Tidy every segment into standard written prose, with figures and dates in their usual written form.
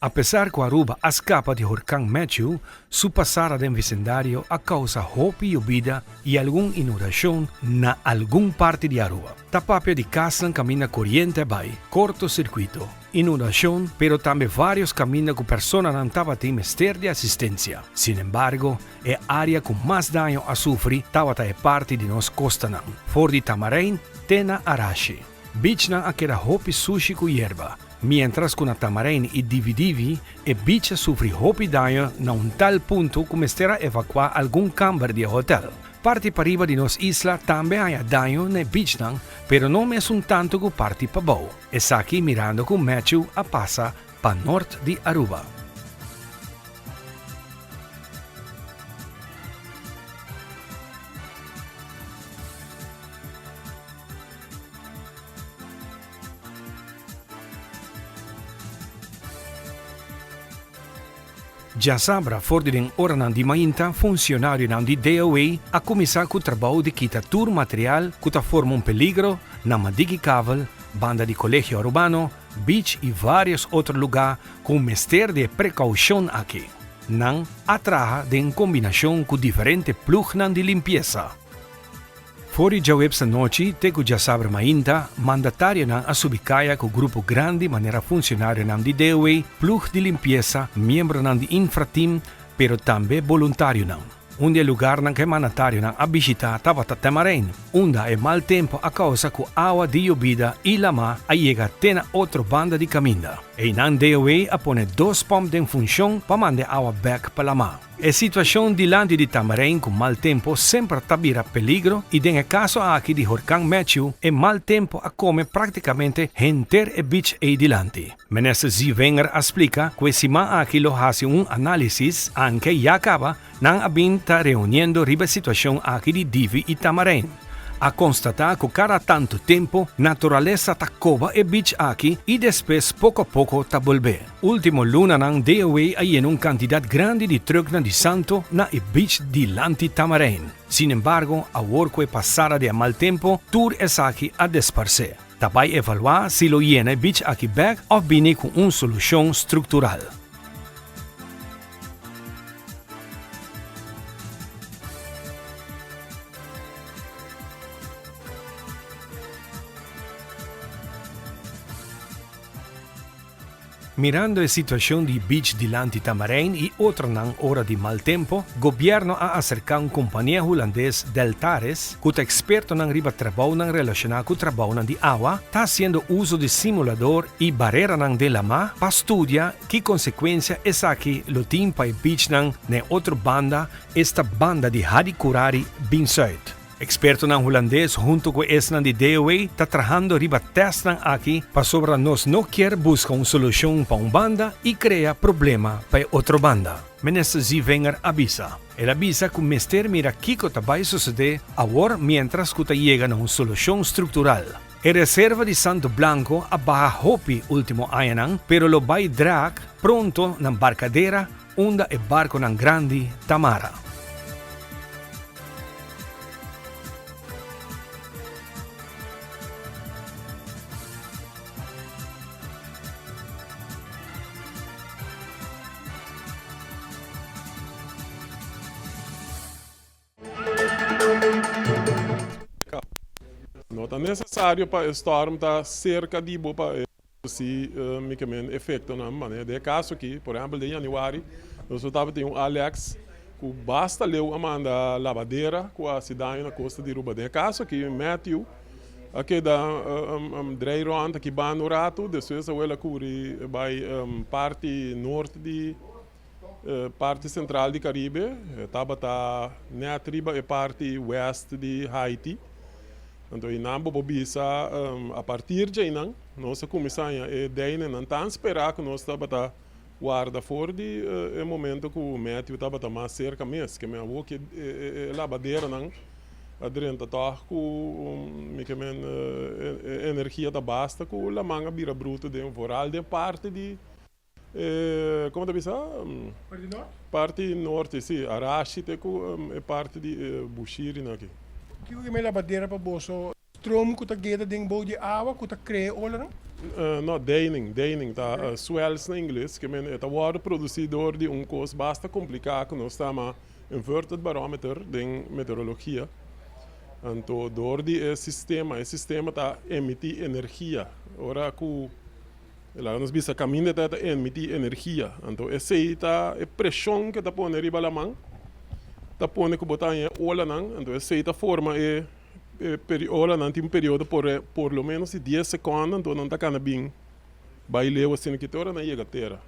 Apesar ku Aruba a skapa di horkan Matthew, su pasada den vesindario a kousa hopi yobida i algun inundashon na algun parti di Aruba. Ta papia di kasnan kaminda koriente a bai, korto sirkuito, inundashon, pero tambe vários kaminda ku personanan tabatin mester di asistensia. Sinembargo, e área ku mas daño a sufri tabata e parti di nos kostanan, for di Tamarijn te na Arashi. Beachnan a keda hopi sushi ku yerba. Mientras ku na Tamarijn i Divi Divi e beach a sufri hopi daño na un tal punto ku mester a evakuá algun kamber di e hotel. Parti pariba di nos isla tambe haña daño na e beachnan, pero no mesun tantu ku parti pabou. Esaki mirando ku Matthew a pasa pa nort di Aruba. Djasabra for di den oranan di mainta funcionarionan di DOW a cuminsa cu trabou di kita tur material cu ta forma un peligro na Madiki Kavel, banda di Colegio Arubano, Beach y varios otro luga cu mester di e precaucion aki. Nan a traha den combinacion cu diferente ploegnan di limpiesa. For di djaweps anochi te ku djasabra mainta, mandatarionan a subi kaya ku grupo grandi manera funcionarionan di DOW, ploeg di limpiesa, miembronan di Infrateam, pero tambe boluntarionan. Un di e lugarnan ku e mandatarionan a bishita tabata Tamarijn, unda e mal tempu a kousa ku awa di yobida i lamá a yega te na otro banda di kaminda. Einan DOW a pone dos pòmp den funshon pa manda e awa bèk pa lamá. E situacion dilanti di Tamarijn cu mal tempo semper ta bira peligro y den e caso aki di horcan Matthew e mal tempo a come practicamente henter e beach ey dilanti. Minister Zievinger a splica cu e siman aki lo haci un analisis, anke ya caba nan a bin ta reuniendo riba e situacion aki di Divi y Tamarijn. A constata cu cada tanto tempo naturalesa ta coba e beach aki y despues poco a poco ta bolbe. Ultimo lunanan DOW a yena un kantidat grandi di trùknan di santo na e beach dilanti Tamarijn. Sinembargo, awor ku e pasada di e mal tempu, tur esaki a desparsé. Ta bai evaluá si lo yena e beach aki bèk òf bini ku un solushon struktural. Mirando e situacion di beach dilanti Tamarijn y otronan ora di mal tempo, gobierno a acerca un compania Hulandes Deltares cu ta expertonan riba trabounan relaciona cu trabounan di awa, ta haciendo uzo di simulador y bareranan den lama pa studia ki consecuencia esaki lo tin pa e beachnan na e otro banda, esta banda di Hadicurari bin Zuid. Ekspertonan hulandes hunto ku esnan di DOW ta trahando riba tèstnan aki pasobra nos no kier buska un solushon pa un banda i krea problema pa e otro banda, Minister Zievinger a bisa. El a bisa ku mester mira kiko ta bai sosodé awor miéntras ku ta yega na un solushon struktural. E reserva di Santo Blanco a baha hopi último añanan pero lo bai draak pronto na Barcadera Unda e barconan grandi ta mara. No ta necesario pa e storm ta cerca di bo pa e produci mi ke men efectonan. Manera den e caso aki, por ehempel den januari nos lo tabatin un Alex cu basta leu a manda labadera cu a haci daño na costa di Aruba. Den e caso aki Matthew a keda drei rond aki banda un rato, despues awel a curi bay parti noord di. Parti sentral di Karibe tabata nèt riba e parti wèst di Haiti. Anto einan bo por bisa a partir djeinan nos a kuminsá haña e deinenan tan sperá ku nos tabata warda for di e momento ku Matthew tabata mas serka mes. Ke men awor ke e labaderanan a drenta tòg ku mi ke men e energia ta basta ku laman a bira brutu den vooral den parti di E, como ta bisa? Parti nort? Parti norte, si. Arashi te cu e parti di Bushiri na aki. Kico ke mei labadera pa boso? Stroom cu ta geta den bou di awa cu ta crea olanan? No, deining, deining ta swells na ingles, ke men e ta wòrdu produsí dor di un kos basta kompliká ku nos ta yama inverted barometer den meteorologia. Anto dor di e sistema, e sistema ta emití energia ora ku laga nos bisa kaminda e ta ta emití energia. Anto esei ta e preshon ke ta pone riba laman ta pone ku bo ta haña e olanan, anto esei ta forma e E ora nan tin un periodo por por lo menos di dies seconda anto nan ta cana bin bay leu asina ki te ora nan yega tera.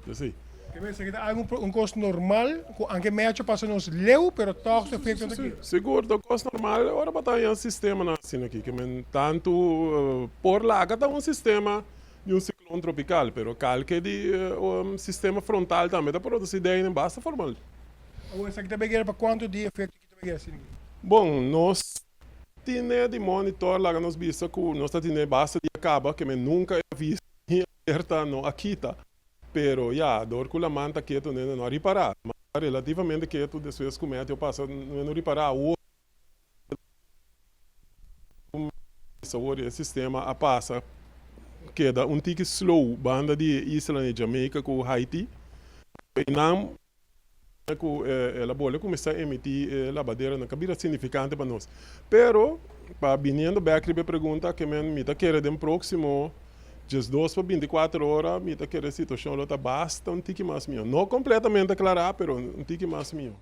Esey. Te mester ki ta algo un cos normal cu anke mecho pasa nos leu pero toch su efecto ta keda. Sigur ta un cos normal ora bo ta haña sistemanan asina aki ke men tanto por laga ta un sistema di un ciclon tropical pero calke di sistema frontal tambe ta produci deinen basta formal. Awor esaki ta bay keda pa cuanto dia efecto ki ta bay keda asina aki? Bon, nos tine di monitor laga nos bisa ku nos ta tine basta dia kaba ke men nunka e aviso ni alerta no a kita. Pero ya, dor ku laman ta ketu nene no a ripará. Laman ta relativamente ketu despues ku meteo pasa nene no ripará. Awor awor e sistema a pasa keda un tiki slow banda di e islanan di Jamaica ku Haiti. Einan Ku el a bolbe kuminsá emití e labaderanan ka bira signifikante pa nos. Pero, pa biniendo bèk riba e pregunta, ke men mi ta kere den próksimo 12 pa 24 ora mi ta kere e situashon lo ta basta un tiki mas mihó. No kompletamente aklará, pero un tiki mas mihó.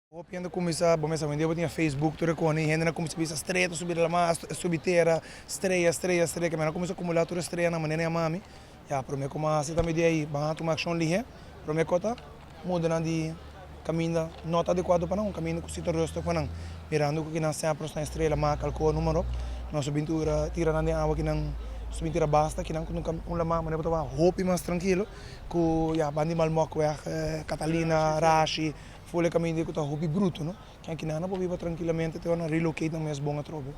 Hopi hende kuminsá, bo mester hoendia bo tin Facebook tur e kos, i hendenan kuminsá bisa strea ta subi di lama, subi tera, strea, strea, strea, ke men a kuminsá kumulá tur e streanan manera nan yama mi, ya promé ku mi a hasi tambe di ei ban a tuma akshon lihé, promé ku ta muda nan di kaminda no ta adekuado pa nan, un kaminda ku si ta rustig pa nan, mirando ku kinan semper nos ta e strea lama kalko numero, nos a bin tura tira nan den awa kinan, nos a bin tira basta kinan ku un lama manera bo ta wak hopi mas trankilo ku ya ban di Malmok-weg, Catalina, Rashi. Full e caminda cu ta hopi bruto no. Ken ki nan a por biba trankilamente te ora nan relocate nan mes bon atrobe.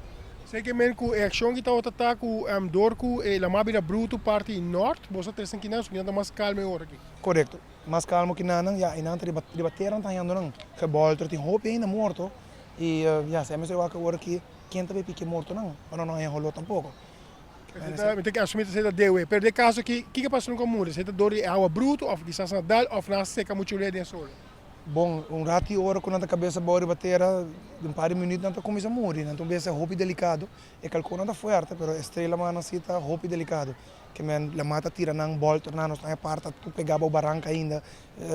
Esei ke men ku e akshon ki tabata ta ku dor ku e lamá bira bruto parti nort, boso a trese kinan, so kinan ta mas kalmo e ora aki. Korekto. Mas kalmo ki nan, ya, einan ta riba riba tera nan ta hañando nan gebolter, tin hopi ainda morto i ya, esei mester wak awor aki ken ta bay piki e mortonan pa nan no haña holó tampoko. Mi ta asumí ta esei ta dewe, pero den e kaso aki, kiko a pasa nunka muri? Esei ta dor di e awa brutu òf kisas na dal òf nan a seka muchu lei den solo? Bon, un ratu i ora ku nan ta kabesa abou riba tera, den un par di minüt nan ta kuminsá muri. Nan ta un bes hopi delikado. E kalkonnan ta fuerte, pero e strela mannan si ta hopi delikado. Ke men lamá ta tira nan bòlter nan, nos ta haña par ta pegá bou baranka ainda.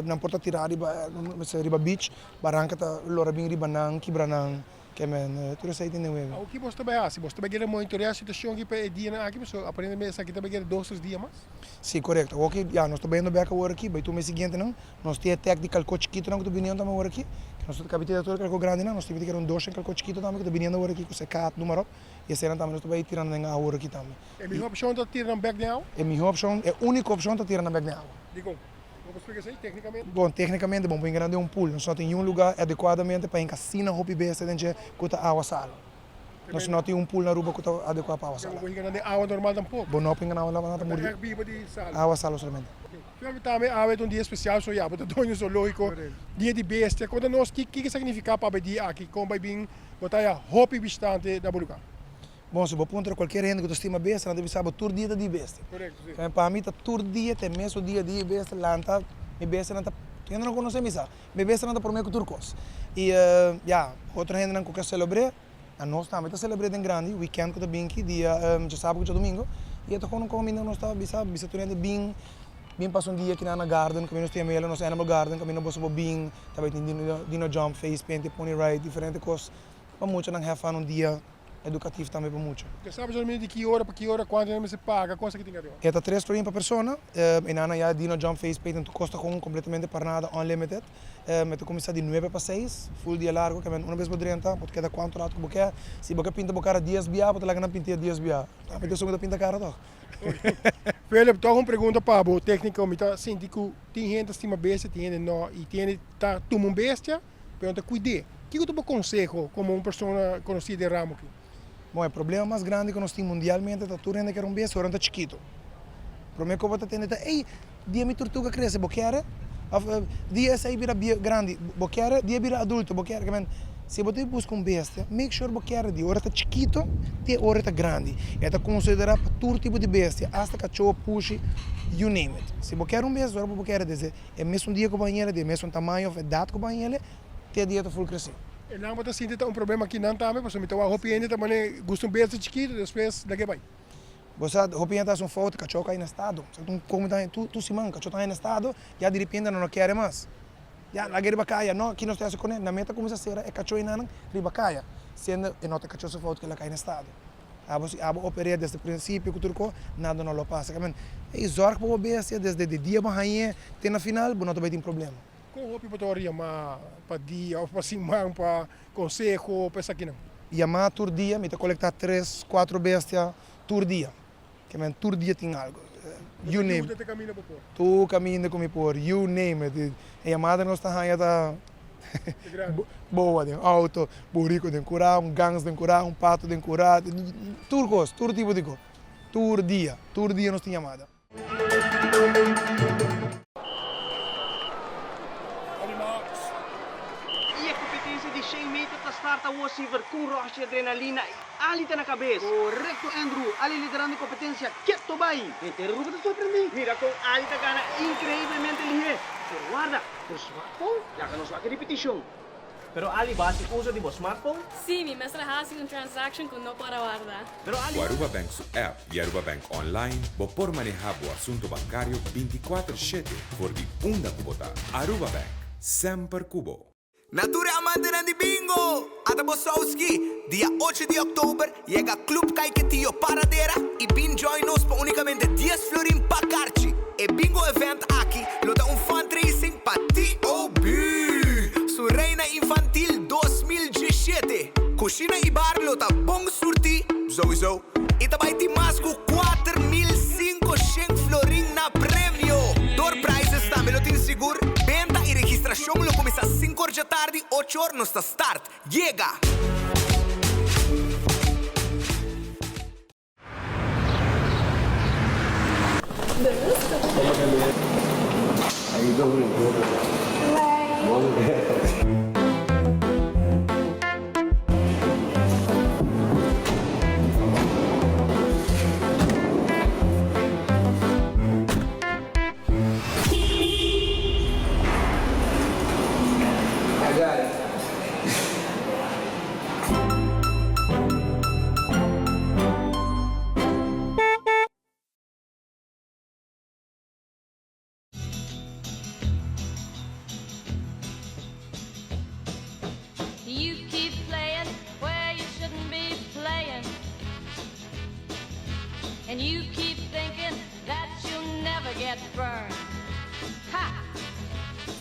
Nan por ta tirá riba, riba beach, baranka ta lora bin riba nan, kibra nan. Ke men tur esei tin den wega. Awor ki bos ta bai hasi? Bos ta bai kere monitoreá e situashon aki pa e dianan aki? Pasobra aparentemente esaki ta bai kere dos, tres dia mas. Sí, korekto. Awor ki ya nos ta bayendo bek awor aki, bai tuma e siguientenan. Nos tin e tèk di kalkó chikitonan ku ta biniendo tambe awor aki. Ke nos ta kabi tira tur e kalkó grandinan. Nos tin kere un doshen kalkó chikito tambe ku ta biniendo awor aki ku sekat, numa ròp. I eseinan tambe nos ta bai tira nan den awa awor aki tambe. E mihó opshon ta tira nan bek den awa? E mihó opshon, e úniko opshon ta tira nan bek den awa. Dikon? Bo por splika esei teknikamente? Bon, teknikamente bon por hinka nan den un pool. Nos no tin niun lugá adekuadamente pa hinka asina hopi bestia den dje ku ta awa salo. Nos no tin un pool na Aruba ku ta adekuá pa awa salo. Bo por hinka nan den awa normal tampoko? Bo no por hinka nan awa normal, nan ta muri. Nan ta ègt biba di salo? Awa salo solamente. Ok. Tambe awe ta un dia spesial, so ya bo ta doño zoológiko, dia di bestia. Konta nos kiko sa signifiká pa e dia aki? Kon bai bin bo ta haya hopi bishitante na bo lugá? Bon, si bo puntra cualkier hende cu ta stima bestia, nan ta bisa bo tur dia ta di bestia. Correcto, si. Tambe pa mi ta tur dia, ta e mesun dia di bestia, lanta, mi bestianan ta, hende no conoce mi sa, mi bestianan ta prome cu tur cos. Y ya, otro hendenan cu ke celebre, anos tambe ta celebre den grandi, weekend cu ta bin aki, dia djasabi cu djadomingo, y e ta gewoon un caminda cu nos ta bisa, bisa tur hende bin, bin pasa un dia aki na garden, caminda nos tin mele, nos animal garden, caminda boso por bin, ta bay tin dino, dino jump, face paint, pony ride, diferente cos pa muchanan have fun un dia. Edukatief tambe pa mucha. Ke sabi solamente di ki ora pa ki ora, kuantu hende mester paga, kosa ki tin ariba. E ta tres florin pa persona. E nana ya Dino Jump Face Paint tur kosta kon kompletamente par nada unlimited. E ta kuminsá di nuebe pa seis, full dia largu, ke men una bes bo drenta bo ta keda kuantu ratu ku bo ke. Si bo ke pinta bo kara dies bia, bo ta laga nan pintia dies bia. Tambe ta esun ku ta pinta kara tòg. Philip, tòg un pregunta pa bo, tékniko. Mi ta sinti ku tin hende ta stima bestia, tin hende no, i tin hende ta tuma un bestia. Pero no ta cuid'é. Kico ta bo conseho como un persona conoci den ramo aki? Bon, e problema mas grandi cu nos tin mundialmente ta tur hende kier un bestia ora nan ta chikito. Prome cu bo ta tende ta, ey, dia mi tortuga crece, bo kier? Of, dia esey bira grandi, bo kier? Dia e bira adulto, bo kier? Si bo ta busca un bestia, make sure bo kere di ora ta chikito te ora e ta grandi. E ta considera pa tur tipo di bestia, hasta cacho, pushi, you name it. Si bo kere un bestia, ora bo kere desde e mesun dia cu bo hañ'el, di e mesun tamaño of edad cu bo hañ'el, te e dia ta full crece. E nan bo ta sinti ta un problema aki nan tambe, pasobra mi ta wak hopi hende ta mane gusta un bestia chikito, despues lag'e bai. Bo sa, hopi hende ta haci un fout, cacho cay na estado. Sa un como ta tur siman cacho ta haña na estado, ya diripiente nan no kere mas. Ya, laga e riba kaya. No, ki nos ta hasi kuné? Nan meta kuminsá sera e kachoinan riba kaya, siendo e no ta kacho su fout ku el a kai na estado. Abo si abo oper'é desde prinsipio ku tur ko, nada no lo pasa. Kiamen, ey zòrg pa bo bestia desde di dia bo hañ'é te na final, bo no ta bai tin problema. Kon hopi bo ta ora yamá pa dia òf pa siman pa konseho pa esakinan? Yamá tur dia, mi ta kolektá tres, kuatro bestia tur dia. Ke men tur dia tin algo. You name it. Tur kaminda ku mi por. You name it. E yamada nos ta haña ta boa den auto, buriku den kurá, un gans den kurá, un pato den kurá. Tur kos, tur tipo di kos. Tur dia, tur dia nos tin yamada. I e kompetensia di shen meter ta start awor Silver ku rush di adrenalina i Ali ta na kabes. Korekto Andrew, Ali liderando e kompetensia keto bai. Henter Aruba ta sorprendí. Mira kon Ali ta gana inkreiblemente lihé. Pero warda, bo smartphone? Laga nos wak e ripitishon. Pero Ali bo a hasi uso di bo smartphone? Sí, mi mester a hasi un transaction ku no por a warda. Pero Ali. Ku Aruba Bank su app y Aruba Bank Online bo por maneha bo asunto bancario binticuater shete for di unda cu bo ta. Aruba Bank, semper cu bo. Na tur e amantenan di bingo! Ata bo Sowski! Dia ocho di oktober yega Club Caiquetio Paradera y bin join nos pa unicamente dies florin pa karchi. E bingo event aki lo ta un fundraising pa TOB! Su Reina Infantil 2017. Cushina y bar lo ta bon surti, sowieso, y ta bay tin mas cu 4500 florin na premio. Door prizes tambe lo tin sigur. Benta y registracion lo cuminsa cinco or djatardi, ocho or nos ta start. Yega! You keep playing where you shouldn't be playing. And you keep thinking that you'll never get burned. Ha!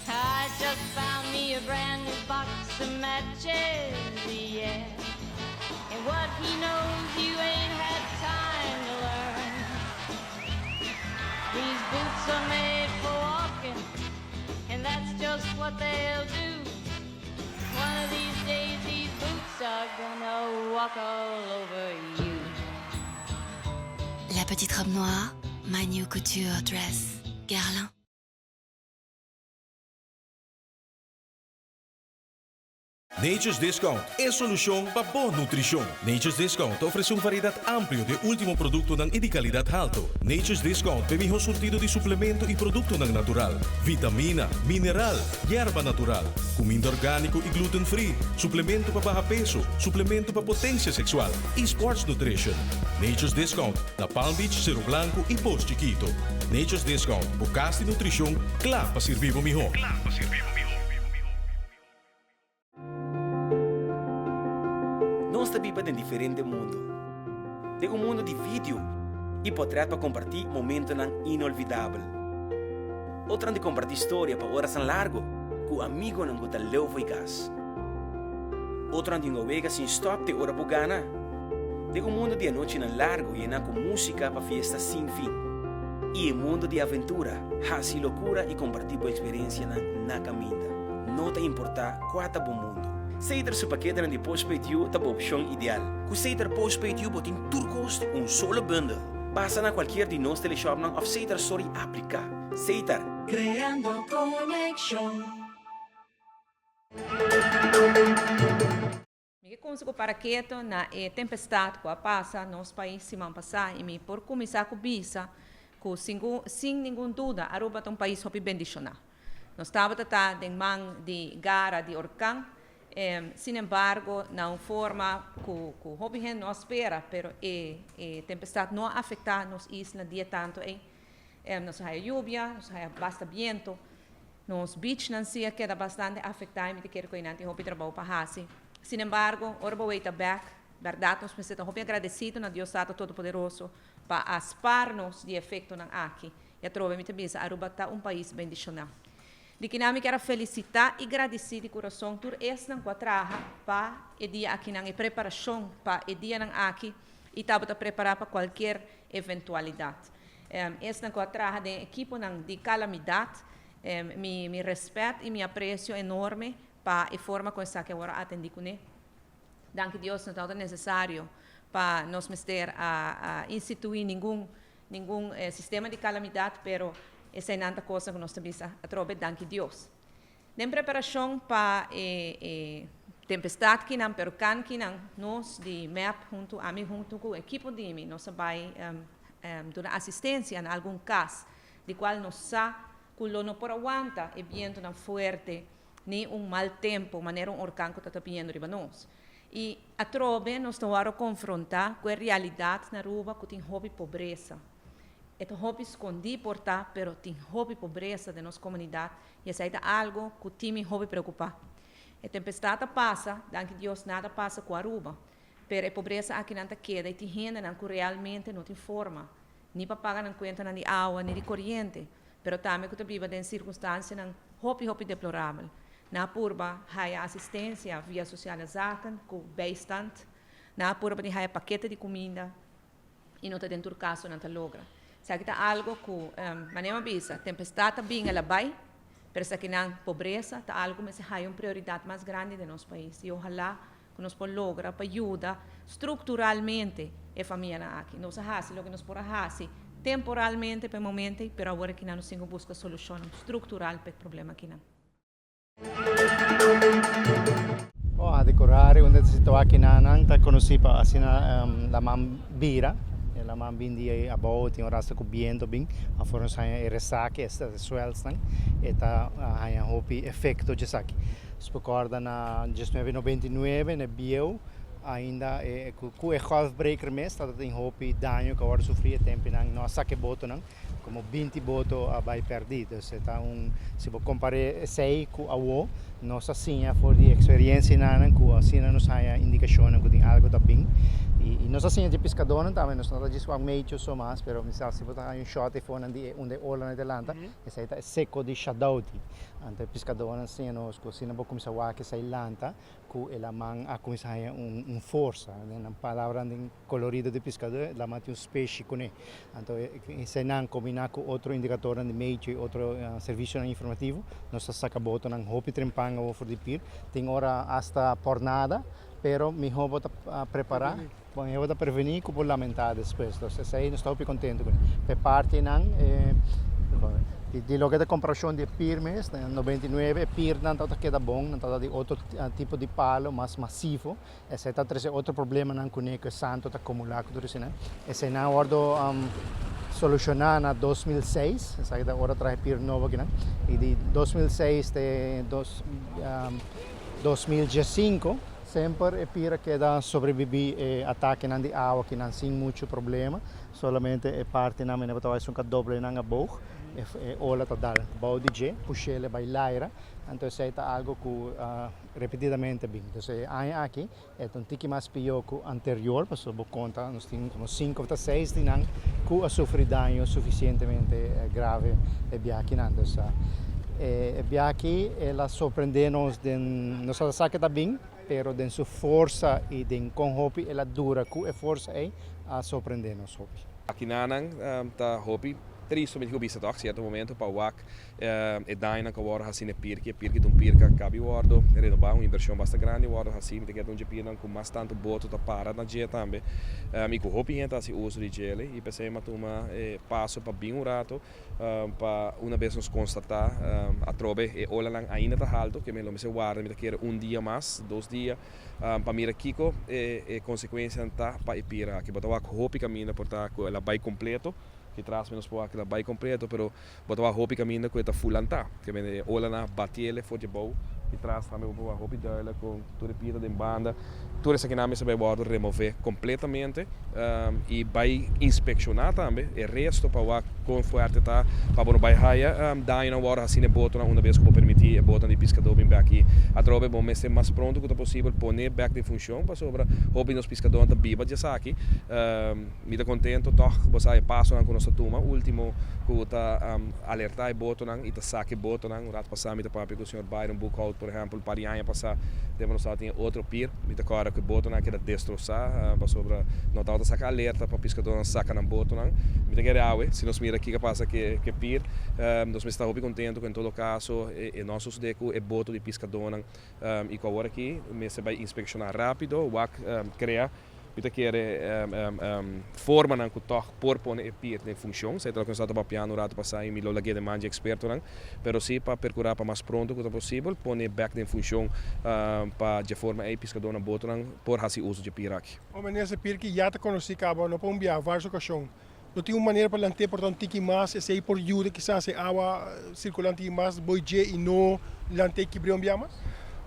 I just found me a brand new box of matches, yeah. And what he knows you ain't had time to learn. These boots are made for walking, and that's just what they'll do. One of these days, these boots are gonna walk all over you. La petite robe noire, my new couture dress, Guerlain. Nature's Discount, e solucion pa bo nutricion. Nature's Discount ta ofrece un variedad amplio di e ultimo productonan y di calidad halto. Nature's Discount p'e miho surtido di suplemento y productonan natural, vitamina, mineral, yerba natural, cuminda organico y gluten free, suplemento pa baha peso, suplemento pa potencia sexual y sports nutrition. Nature's Discount na Palm Beach, Cero Blanco y Pos Chiquito. Nature's Discount, bo cas di nutricion cla pa sirbi bo miho. Nos ta biba den diferente mundu. Den un mundu di video i potrèt pa kompartí momentonan inolvidabel. Otronan di kompartí storia pa orasnan largu ku amigonan ku ta leu fo'i kas. Otronan di hunga wega sin stòp te ora bo gana. Den un mundu di anochinan largu yená ku músika pa fiesta sin fin. I e mundu di aventura, hasi lokura i kompartí bo eksperensianan na kaminda. No ta importá kua ta bo mundu. Seter su paketenan di Postpaid You ta bo opshon ideal. Ku Seter Postpaid You bo tin tur kos den un solo bundel. Pasa na kualkier di nos teleshopnan òf Seter Store i apliká. Seter. Creando conexion. Mi ke kumsa ku para keto na e tempestat ku a pasa nos pais siman pasá i mi por kuminsá ku bisa ku sin ningun duda Aruba ta un pais hopi bendishoná. Nos tabata ta den man di gara di orkan, sin embargo na un forma ku ku hopi hende no a spera, pero e e tempestat no a afektá nos isla di e tantu ei. Nos a haya yubia, nos a haya basta biento, nos beachnan si a keda bastante afektá i mi ta kere ku einan tin hopi trabou pa hasi. Sin embargo, ora bo weita bèk, bèrdat nos mester ta hopi agradesido na Dios Tata Todopoderoso pa a spar nos di e efektonan aki. I atrobe mi ta bisa, Aruba ta un pais bendishoná. Di kinan mi kier a felisitá i gradisí di kurason tur esnan ku a traha pa e dia akinan, e preparashon pa e dianan aki i tabata prepará pa kualkier eventualidat. Esnan ku a traha den ekiponan di kalamidat, mi mi rèspèt i mi apresio enorme pa e forma ku esaki awor a atendí kuné. Danki Dios no tabata nesesario pa nos mester a instituí ningun ningun sistema di kalamidat, pero eseinan ta kosnan ku nos ta bisa atrobe danki Dios. Den preparashon pa e e tempestat kinan, pero kan kinan, nos di mep huntu, ami huntu ku ekipo di mi, nos a bai duna asistensia na algun kas di kual nos sa ku lo no por a wanta e bientunan fuerte ni un mal tempu manera un orkan ku ta ta biniendo riba nos. I atrobe nos ta wòrdu konfrontá ku e realidat na Aruba ku tin hopi pobresa. E ta hopi skondí por ta, pero tin hopi pobresa den nos komunidat i esei ta algu ku tin mi hopi preokupá. E tempestat a pasa, danki Dios nada a pasa ku Aruba, pero e pobresa akinan ta keda i tin hendenan ku realmente no tin forma ni pa paga nan kuentanan di awa ni di koriente, pero tambe ku ta biba den sirkunstansianan hopi hopi deplorabel. Nan a purba haya asistensia via Sociale Zaken ku bijstand, nan a purba di haya pakete di kuminda i no ta den tur kaso nan ta logra. Esaki ta algo ku, manera mi a bisa, tempestat ta bin el a bai, pero esakinan pobresa ta algo ku mester haya un prioridat mas grandi den nos pais i ohalá ku nos por logra pa yuda strukturalmente e famianan aki. Nos a hasi loke nos por a hasi temporalmente pa e momento ei, pero awor akinan nos tin ku buska solushonnan struktural pa e problema akinan. Oh, a decorar unda ta situa akinan ta konosí pa asina laman bira, e laman bin di abou tin un rasta ku biento bin, afor nos haña e resake, e swellsnan, e ta haña hopi efekto djesaki. Nos por kòrda na diesnuebe nobenta i nuebe na e bieu ainda e ku e golfbreker mes tabata tin hopi daño ku a wòrdu sufrí e tempunan no a saka e botonan komo binti boto a bai pèrdí. Dus e ta un si bo kompar'é esei ku awo nos a siña for di eksperensianan ku asina nos haña indikashonnan ku tin algu ta bin i nos a siña dje piskadónan tambe nos no ta djis wak mecho so mas pero mi sa si bo ta haña un shòt eifonan di e unda e olanan ta lanta Esei ta e seko di Shadouti. Anto e piskadónan siña nos ku asina bo kuminsá wak esei lanta, ku e laman a kuminsá haña un forsa. Den nan palabranan den kolorido di piskadó, e laman tin un speshi kuné. Anto eseinan kombiná ku otro indikatornan di medio i otro servisionan informativo, nos ta saka botonan hopi trempan awor for di pir. Tin ora asta pòrnada, pero mihó bo ta prepará, mihó bo ta prevení ku bo lamentá despues. Entonces esei nos ta hopi kontentu kuné. Pa e partinan di loke ta komparashon di e pir mes, na 99 e pirnan tabata keda bon, nan tabata di otro tipo di palo mas masivo. Esei ta trese otro problemanan kuné ku e santo ta akumulá ku tur eseinan. Eseinan a wòrdu solushoná na 2006, esaki ta ora traha e pir nobo akinan. I di 2006 te dos. 2015, semper e pira keda sobrebibí e atakenan di awa kinan sin muchu problema. Solamente e partinan mene bo ta bai esun ka doble nan a boog, e ola ta dal bou di dje, push'el e bai laira. Anto esei ta algo ku repetidamente bin. Entonces e aña aki e ta un tiki mas pió ku anterior, pasobra bo konta nos tin komo sinku òf ta seis di nan ku a sufri daño sufisientemente grave e biaha akinan. Entonces e biaha aki el a sorprendé nos den, nos a sa ke ta bin, pero den su forsa i den kon hopi el a dura ku e forsa ei a sorprendé nos hopi. Akinanan ta hopi. Tristo mi tin ku bisa tòg sierto momento pa wak e dañonan ku a wòrdu hasi na e pirki. E pirki ta un pir ku a kabi wòrdu renobá, un invershon basta grandi a wòrdu hasi. Mi ta kere ta un dje pirnan ku mas tantu boto ta para na dje tambe i ku hopi hende ta hasi uso di djele i p'esei mi a tuma e paso pa bin un rato pa una bes nos konstatá atrobe e olanan ainda ta haltu ke mi lo mester warda mi ta kere un dia mas, dos dia pa mira kiko e konsekuensianan ta pa e pir aki. Bo ta wak hopi kaminda por ta ku el a bai kompleto. Ki tras mi nos por wak el a bai kompleto, pero bo ta wak hopi kaminda ku e ta fulantá. Ke mende e olanan a batiele for dje bou. Ki tras tambe bo por wak hopi duidelijk kon tur e pira den banda. Tur esakinan mester bai wòrdu remové kompletamente i bai inspekshoná tambe e resto pa wak kon fuerte ta pa bo no bai haya dañonan wòrdu hasí na e botonan una bes ku bo permití e botonan di piskadó bin bèk. I atrobe bo mester mas pronto ku ta posibel pone bèk den funshon pasobra hopi di nos piskadónan ta biba dje esaki. Mi ta contento toch bo sa e pasonan cu nos a tuma ultimo cu ta alerta e botonan y ta saca e botonan. Un rato pasa mi ta papia cu señor Byron Boekhout por ehempel un par di aña pasa tempo nos tabatin e otro pier. Mi ta corda cu e botonan a keda destrosa pasobra no tabata saca alerta pa piscadornan saca nan botonan. Mi ta kere awe si nos mira kico a pasa cu e pier nos mester ta hopi contento cu en todo caso e no a sucede cu e boto di piscadornan y cu awor aki mester bay inspecciona rapido wak crea. Mi ta kere formanan ku tòg por pone e pir den funshon. Esei ta loke nos tabata papiando un ratu pasá i mi lo lag'é den man dje ekspertonan. Pero sí pa perkurá pa mas pronto ku ta posibel pone bèk den funshon pa dje forma ei piskadónan botonan por hasi uso dje pir aki. O Minister, pir ki ya ta konosí kaba no pa un biaha, vários okashon. No tin un manera pa lant'é por ta un tiki mas, esei por yuda kisas e awa sirkulá un tiki mas boi dje i no lant'é kibr'é un bia mas?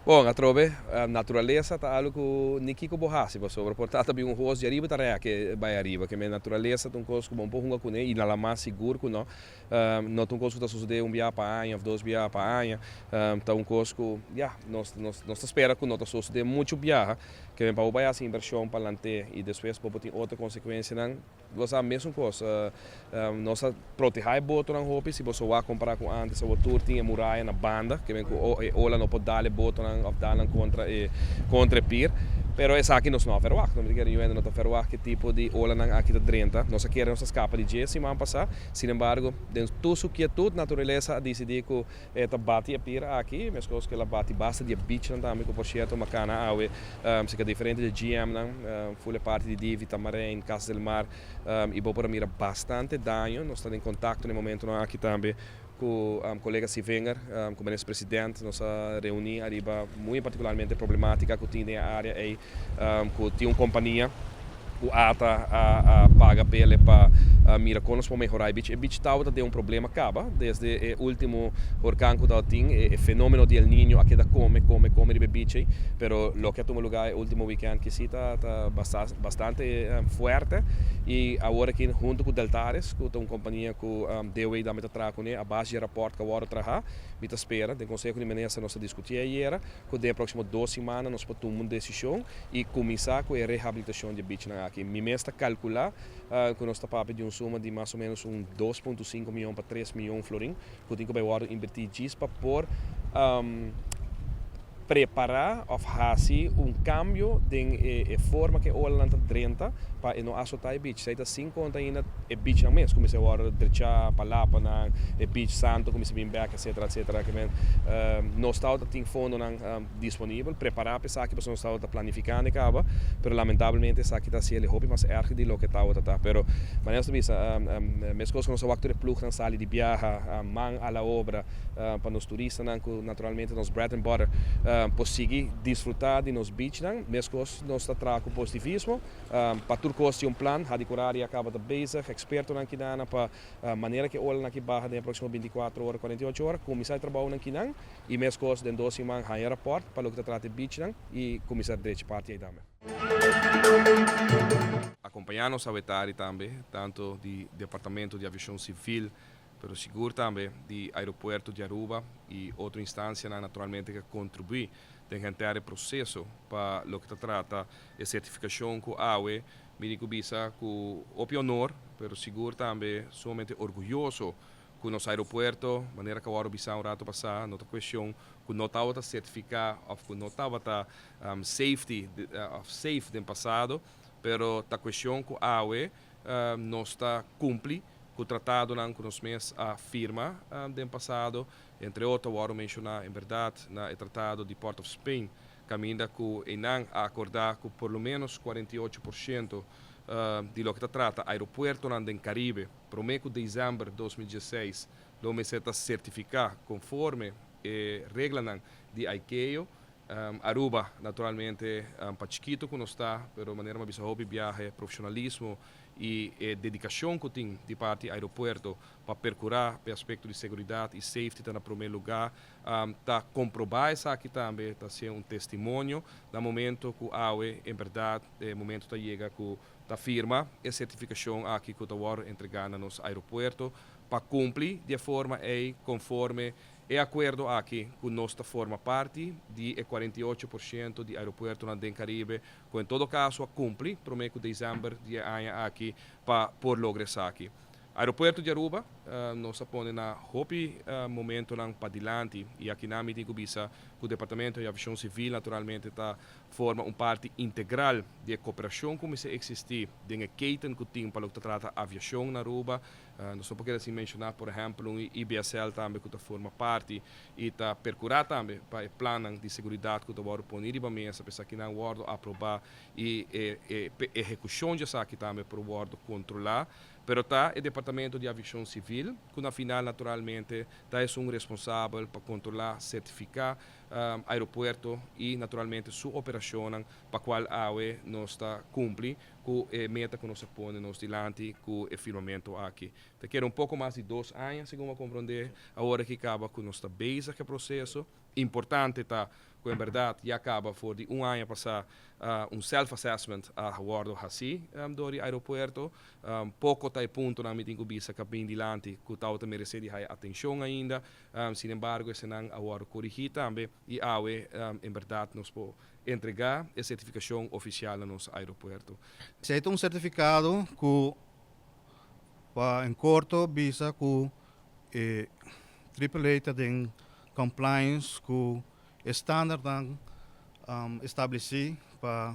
Bon, atrobe, naturalesa ta algu ku ni kiko bo hasi pasobra por ta ta bin un hos di ariba ta rèk bai ariba. Ke men naturalesa ta un kos ku bo no por hunga kuné i na la mas sigur ku no. No ta un kos ku ta sosodé un bia pa aña òf dos bia pa aña. Ta un kos ku, ya, nos nos ta spera ku no ta sosodé muchu biaha. Ke men pa bo bai hasi invershon pa lant'é i despues bo por tin otro konsekuensianan. Bo sa mesun kos, nos a protehá e botonan hopi, si boso wak kompará ku ántes awor tur tin e muraya na banda, ke men ku e ola no por dal e botonan òf dal nan kontra e kontra e pir, pero esaki nos no a verwagt, no mi ta kere niun hende no ta verwagt ke tipo di olanan aki ta drenta, nos a kere nos a skapa di dje siman pasá, sin embargo den tur su kietut naturalesa a disidí ku E ta bati e pira aki, meskos ku el a bati basta di e beachnan tambe, ku por sierto Makana awe si ka diferente di e GMnan, ful e parti di Divi, Tamarijn, Cas del Mar, i bo por a mira bastante daño. Nos ta den kontakto na e momentonan aki tambe ku kolega Sivinger, ku Minister President. Nos a reuní ariba muy partikularmente e problematika ku tin den e área ei. Ku tin un kompania ku ata a paga p'ele pa mira kon nos por mehorá e beach. E beach tabata den un problema kaba desde e último horkan ku tabatin. E fenomeno di El Niño a keda kome, kome, kome riba e beach ei. Pero loke a tuma lugá e último weekend ki si ta bastante fuerte. I awor aki huntu ku Deltares ku ta un kompania ku DOW tambe ta traha kuné a base di e rapòrt ku a wòrdu trahá, mi ta spera den Konseho di Minister nos ta diskutié ayera. Ku den e próksimo dos simana nos por tuma un desishon i kuminsá ku e rehabilitashon di e bichnan aki. Mi mes ta kalkulá ku nos ta papia di un suma di mas o ménos un 2.5 mion pa 3 mion florin ku tin ku bai wòrdu inbertí djis pa por prepará òf hasi un kambio den e forma ku e olanan ta drenta pa e no asotá e bich. Esei ta sin konta ainda e bichnan mes ku mester wòrdu drechá, palapanan, e bich santu ku mester bin bèk. Etcetera, etcetera. Ke men nos tabata tin fondonan disponibel, prepará pa esaki pasobra nos tabata planifikando e kaba, pero lamentablemente esaki ta hasiel e hopi mas erg di loke tabata ta. Pero manera nos ta bisa, meskos ku nos a wak tur e plugnan sali di biaha, man a la obra pa nos turistanan ku naturalmente nos bread and butter por sigui disfrutá di nos beachnan, meskos nos ta traha ku positivismo pa tur kos tin un plan. Hadicurari a kaba ta bezig, ekspertonan kidana pa Manera ku e olanan aki baha den e próksimo 24 ora, 48 ora, kuminsá e trabounan kinan i meskos den dos siman haña rapòrt pa loke ta trata e bichnan i kuminsá drecha parti ei tambe. Akompañá nos awetari tambe tantu di Departamento di Aviashon Sivil pero sigur tambe di Aeropuerto di Aruba i otro instansianan naturalmente ku a kontribuí den henter e proseso pa loke ta trata e sertifikashon ku awe Mi tin ku bisa ku hopi honor, pero sigur tambe sumamente orguyoso ku nos aeropuerto, manera ku a wòrdu bisá un rato pasá, no ta kuestion ku no tabata sertifiká òf ku no tabata safety òf safe den pasado, pero ta kuestion ku awe nos ta kumpli. ku tratadonan ku nos mes a firma den pasado, entre otro a wòrdu menshoná en bèrdat na e tratado di Port of Spain kaminda ku einan a akordá ku por lo ménos 48% di loke ta trata aeropuertonan den Karibe promé ku desèmber 2016 lo mester ta sertifiká konforme e reglanan di ICAO. Aruba, naturalmente, pa chikito ku nos ta, pero manera mi a bisa hopi biahe, profeshonalismo i e dedikashon ku tin di parti aeropuerto pa perkurá p'e aspekto di seguridat i safety ta na promé lugá, ta komprobá esaki tambe, ta hasié un testimonio na momento ku awe en bèrdat e momento ta yega ku ta firma e sertifikashon aki ku ta wòrdu entregá na nos aeropuerto pa kumpli di e forma ei konforme E akuerdo aki ku nos ta forma parti di e 48% di aeropuertonan den Karibe ku en todo kaso a kumpli promé ku desèmber di e aña aki pa por logra esaki. Aeropuerto di Aruba nos a pone na hopi momentonan padilanti i akinan mi tin ku bisa ku Departamento di Aviashon Sivil naturalmente ta forma un parti integral di e koperashon ku mester eksistí den e keten ku tin pa loke ta trata aviashon na Aruba. Nos no por keda sin menshoná por ehèmpel un IBSL tambe ku ta forma parti i ta perkurá tambe pa e plannan di seguridat ku ta wòrdu poni riba mesa pa esakinan wòrdu aprobá i e e ehekushon di esaki tambe por wòrdu kontrolá. Pero ta e Departamento di Aviashon Sivil ku na final naturalmente ta esun responsabel pa kontrolá, sertifiká aeropuerto i naturalmente su operashonnan pa kual awe nos ta kumpli ku e meta ku nos a pone nos dilanti ku e firmamentu aki. Ta keda un poko mas di dos aña, segun a komprondé awor aki kaba ku nos ta bezig ku e proseso. Importante ta ku en bèrdat ya kaba for di un aña pasá un self-assessment a wòrdu hasí dor di aeropuerto. Poko ta e puntonan mi tin ku bisa ku a bin dilanti ku tabata meresé di haya atenshon ainda. Sin embargo esenan a wòrdu korigí tambe i awe en bèrdat nos por entregá e sertifikashon ofisial na nos aeropuerto. Esei ta un sertifikado ku pa en korto bisa ku e Triple A ta den compliance ku e standardnan establesí pa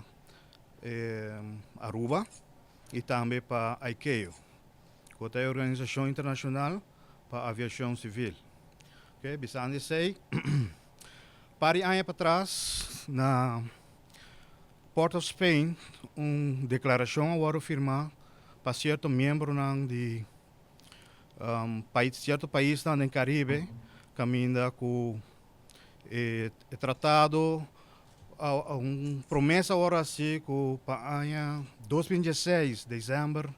Aruba i tambe pa ICAO, ku ta e organisashon internashonal pa aviashon sivil. Bisando esei. Par di aña patras na Port of Spain un deklarashon a wòrdu firmá pa sierto miembronan di sierto paisnan den Karibe kaminda ku e tratado un promesa a wòrdu hasi ku pa aña 2016 desèmber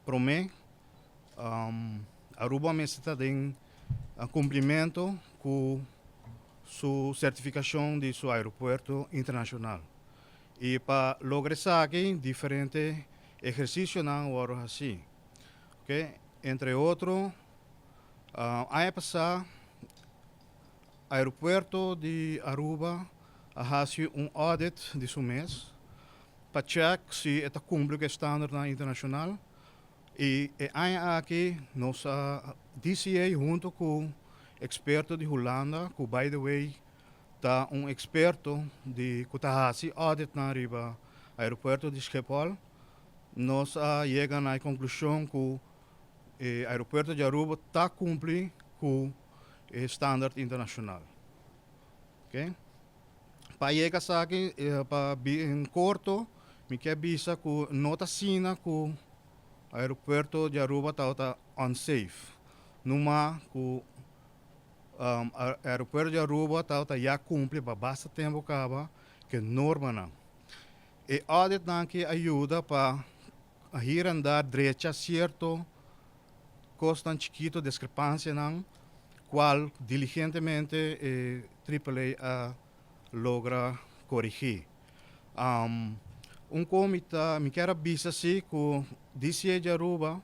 promé Aruba mester ta den kumplimentu ku su sertifikashon di su aeropuerto internashonal. I pa logra esaki diferente ehersisionan wòrdu hasí. Oke, entre otro aña pasá aeropuerto di Aruba a hasi un audit di su mes pa chèk si e ta kumpli ku e standardnan internashonal. I e aña aki nos a DCA hunto ku eksperto di Hulanda ku by the way ta un eksperto di ku ta hasi auditnan riba aeropuerto di Schiphol, nos a yega na e konklushon ku e aeropuerto di Aruba ta kumpli ku e standard internashonal. Oke. Pa yega esaki pa bin korto mi ke bisa ku no ta asina ku aeropuerto di Aruba tabata unsafe. Numa ku aeropuerto di Aruba tabata ya kumpli pa basta tempu kaba ku e normanan. E auditnan aki a yuda pa hir en dar drecha sierto kosnan chikito, diskrepansianan kual diligentemente e Triple A a logra korigí. Un kon mi ta mi kier a bisa si ku DCA di Aruba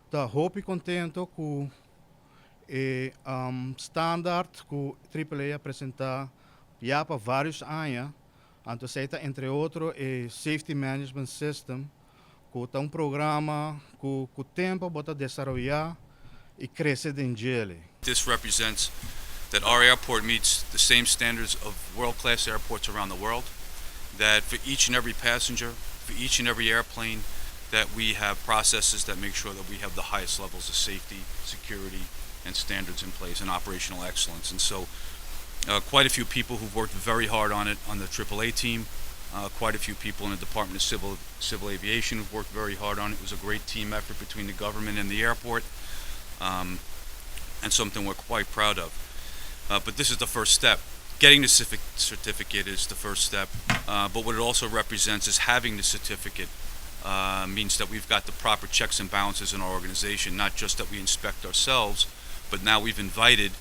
ta hopi kontento ku e standaard ku Triple A a presentá ya pa vários aña, anto esei ta entre otro e Safety Management System ku ta un programa ku ku tempu bo ta desaroyá i krese den djele. This represents that our airport meets the same standards of world-class airports around the world, that for each and every passenger, for each and every airplane, that we have processes that make sure that we have the highest levels of safety, security, and standards in place and operational excellence. And so uh, quite a few people who've worked very hard on it on the AAA team, uh, quite a few people in the Department of Civil, Civil Aviation who've worked very hard on it. It was a great team effort between the government and the airport, um, and something we're quite proud of. Uh, but this is the first step. Getting the certificate is the first step, uh, but what it also represents is having the certificate uh, means that we've got the proper checks and balances in our organization, not just that we inspect ourselves, but now we've invited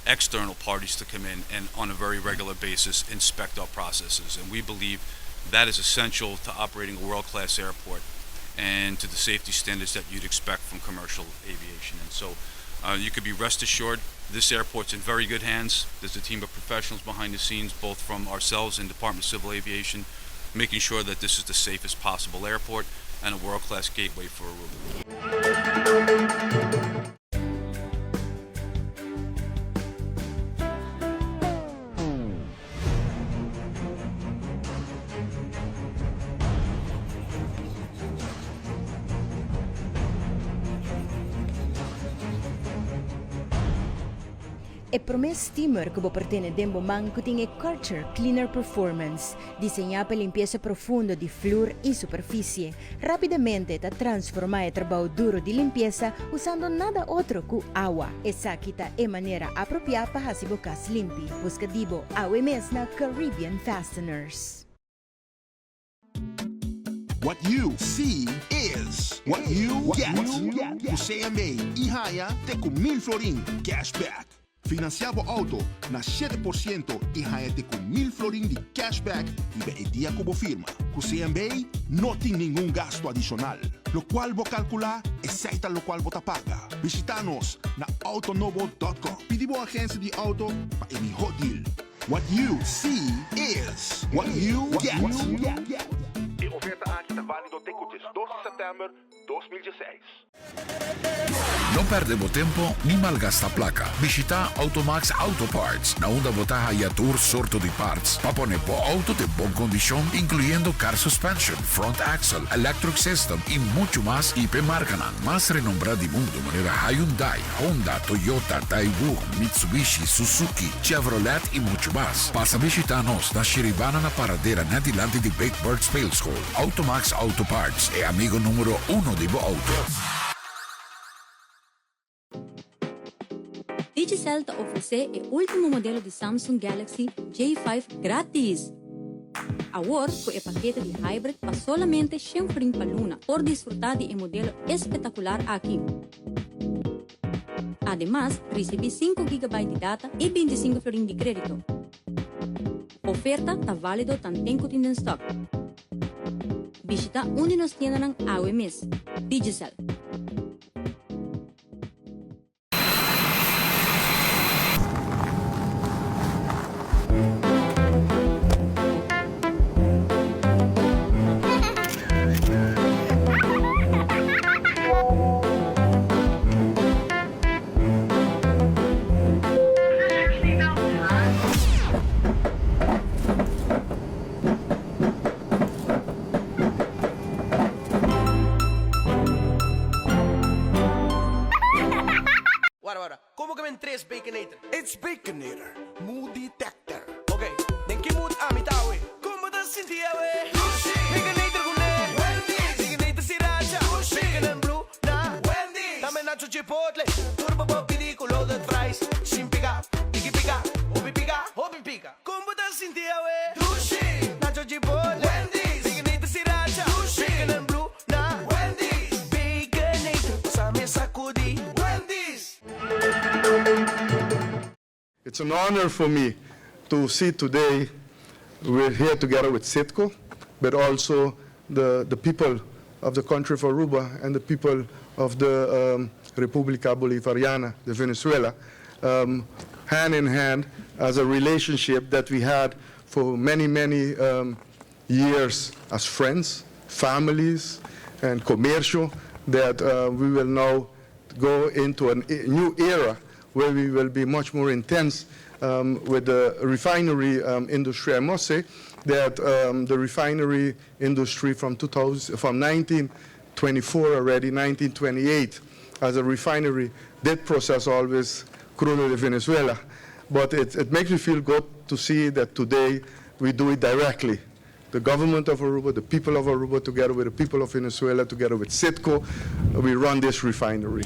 external parties to come in and on a very regular basis inspect our processes. And we believe that is essential to operating a world-class airport and to the safety standards that you'd expect from commercial aviation. And so uh, you could be rest assured this airport's in very good hands. There's a team of professionals behind the scenes, both from ourselves and Department of Civil Aviation, making sure that this is the safest possible airport and a world-class gateway for Aruba. E prome steamer cu bo por tene den bo man cu tin e Karcher Cleaner Performance, diseña pa limpiesa profundo di flur y superficie. Rapidamente ta transforma e trabao duro di limpiesa usando nada otro cu awa. Esaki ta e manera apropia pa haci bo cas limpi. Busca di bo awe mes na Caribbean Fasteners. What you see is what you get ku CMB i haña te ku mil florin cashback. Finansiá bo outo na shete por siento i haña te ku mil florin di cashback riba e dia ku bo firma. Ku CMB no tin ningun gastu adishonal. Lokual bo kalkulá, esei ta lokual bo ta paga. Bishitá nos na autonobo dòt kòm. Pidi bo agensia di outo pa e mihó deal. What you see is what you get. E oferta aki ta válido te ku diesdos di sèptèmber 2016. No perde bo tempo ni malgasta placa. Bishita Automax Auto Parts, na unda bo ta haya tur sorto di parts pa pone bo auto den bon condicion, incluyendo car suspension, front axle, electric system y mucho mas y p'e marcanan mas renombra di mundo manera Hyundai, Honda, Toyota, Daewoo, Mitsubishi, Suzuki, Chevrolet y mucho mas. Pasa bishita nos na Shiribana na Paradera net dilanti di Big Bird Speelschool. Automax Auto Parts, e amigo numero uno di bo auto. Digicel ta ofresé e último modelo di Samsung Galaxy J5 gratis! Awor ku e pakete di Hybrid pa solamente shen florin pa luna por disfrutá di e modelo espetakular aki. Ademas, risibí sinku gigabyte di data i bintisingu florin di krédito. Oferta ta válido tanten ku tin den stòk. Bishitá un di nos tiendanan awe mes. Digicel. Wara wara, como ke men tres Baconator? It's Baconator, mood detector. Ok, den ki mood ami ta awe? Con bo ta sinti awe? Dushi! Baconator cu ne! Wendy's! Baconator sriracha! Dushi! Bacon and blue na! Wendy's! Tambe nacho chipotle! Tur bo por pidi cu loaded fries! Sin pica, tiki pica, hopi pica, hopi pica! Con bo ta sinti awe? Dushi! Nacho chipotle! Wendy's! Baconator sriracha! Dushi! Bacon and blue na! Wendy's! Baconator, pasa mi sacudi! Wendy's! It's an honor for me to see today we're here together with Citgo, but also the, the people of the country of Aruba and the people of the um, República Bolivariana de Venezuela, um, hand in hand as a relationship that we had for many, many um, years as friends, families, and commercial, that uh, we will now go into a new era where we will be much more intense um, with the refinery um, industry. I must say that um, the refinery industry from 2000, from 19 24 already, 1928, as a refinery did process always crudo de Venezuela. But it, it makes me feel good to see that today we do it directly. The government of Aruba, the people of Aruba, together with the people of Venezuela, together with Citgo, we run this refinery.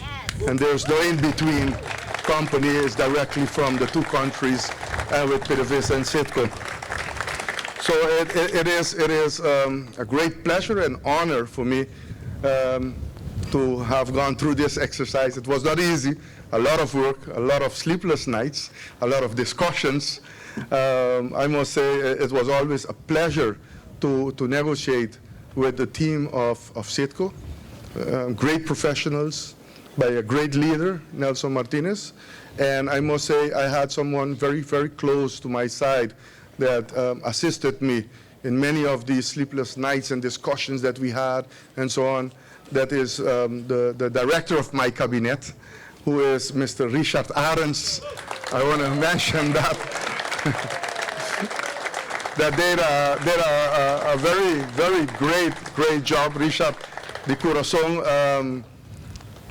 And there's no in-between company, it's directly from the two countries with PDVSA and Citgo. So it, it, it is, it is a great pleasure and honor for me to have gone through this exercise. It was not easy, a lot of work, a lot of sleepless nights, a lot of discussions. I must say it was always a pleasure to negotiate with the team of Citgo, great professionals, by a great leader, Nelson Martinez. And I must say I had someone very, very close to my side that assisted me in many of these sleepless nights and discussions that we had and so on. That is the director of my cabinet, who is Mr. Richard Arends. I want to mention that. That did a very, very great, great job. Richard di curason.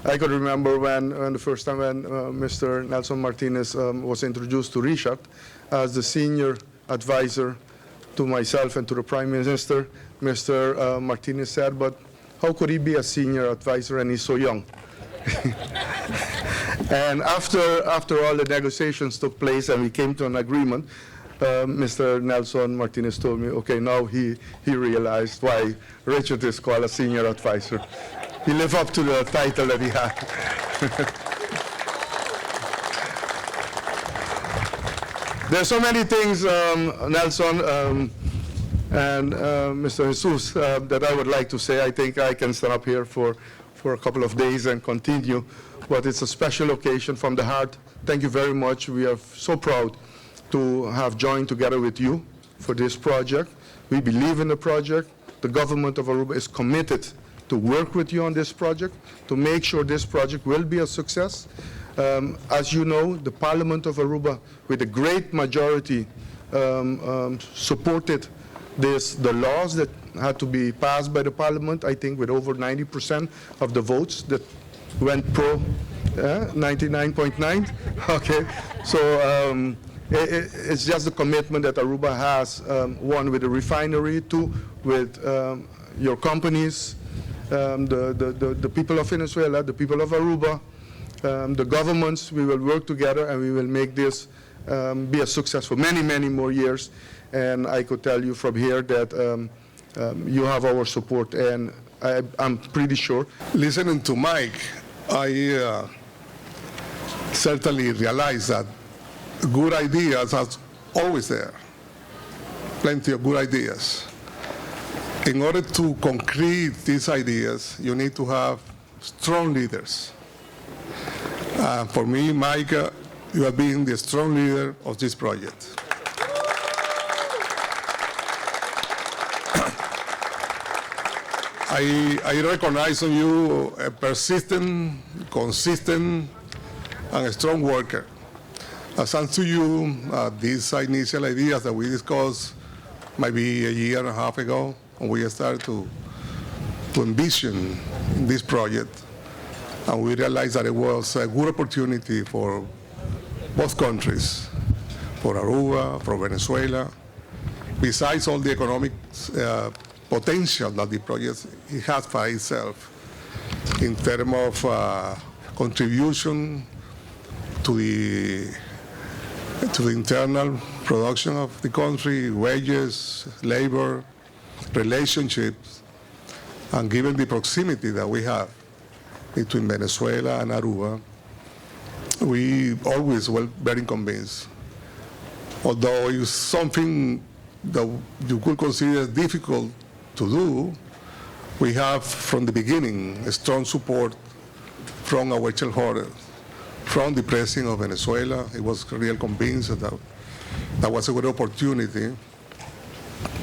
I could remember when the first time when Mr. Nelson Martinez was introduced to Richard as the senior advisor to myself and to the Prime Minister, Mr. Martinez said, "But how could he be a senior advisor and he's so young?" And after all the negotiations took place and we came to an agreement, Mr. Nelson Martinez told me, okay, now he realized why Richard is called a senior advisor. He lived up to the title that he had. There's so many things, Nelson and Mr. Jesus, that I would like to say. I think I can stand up here for a couple of days and continue. But it's a special occasion from the heart. Thank you very much. We are so proud to have joined together with you for this project. We believe in the project. The government of Aruba is committed to work with you on this project, to make sure this project will be a success. As you know, the Parliament of Aruba, with a great majority, supported the laws that had to be passed by the Parliament, I think with over 90% of the votes that went pro, 99.9. Okay, so it's just the commitment that Aruba has, one, with the refinery, two, with your companies, the people of Venezuela, the people of Aruba, the governments. We will work together and we will make this be a success for many, many more years. And I could tell you from here that you have our support, and I'm pretty sure. Listening to Mike, I certainly realize that good ideas are always there. Plenty of good ideas. In order to concrete these ideas, you need to have strong leaders. For me, Mike, you have been the strong leader of this project. I recognize on you a persistent, consistent, and a strong worker. Thanks to you, these initial ideas that we discussed maybe a year and a half ago, when we started to envision this project, and we realized that it was a good opportunity for both countries, for Aruba, for Venezuela, besides all the economic potential that the project has by itself in terms of contribution to the internal production of the country, wages, labor, relationships, and given the proximity that we have between Venezuela and Aruba, we always were very convinced. Although it's something that you could consider difficult to do, we have from the beginning a strong support from our shareholders, from the president of Venezuela. He was real convinced that that was a good opportunity,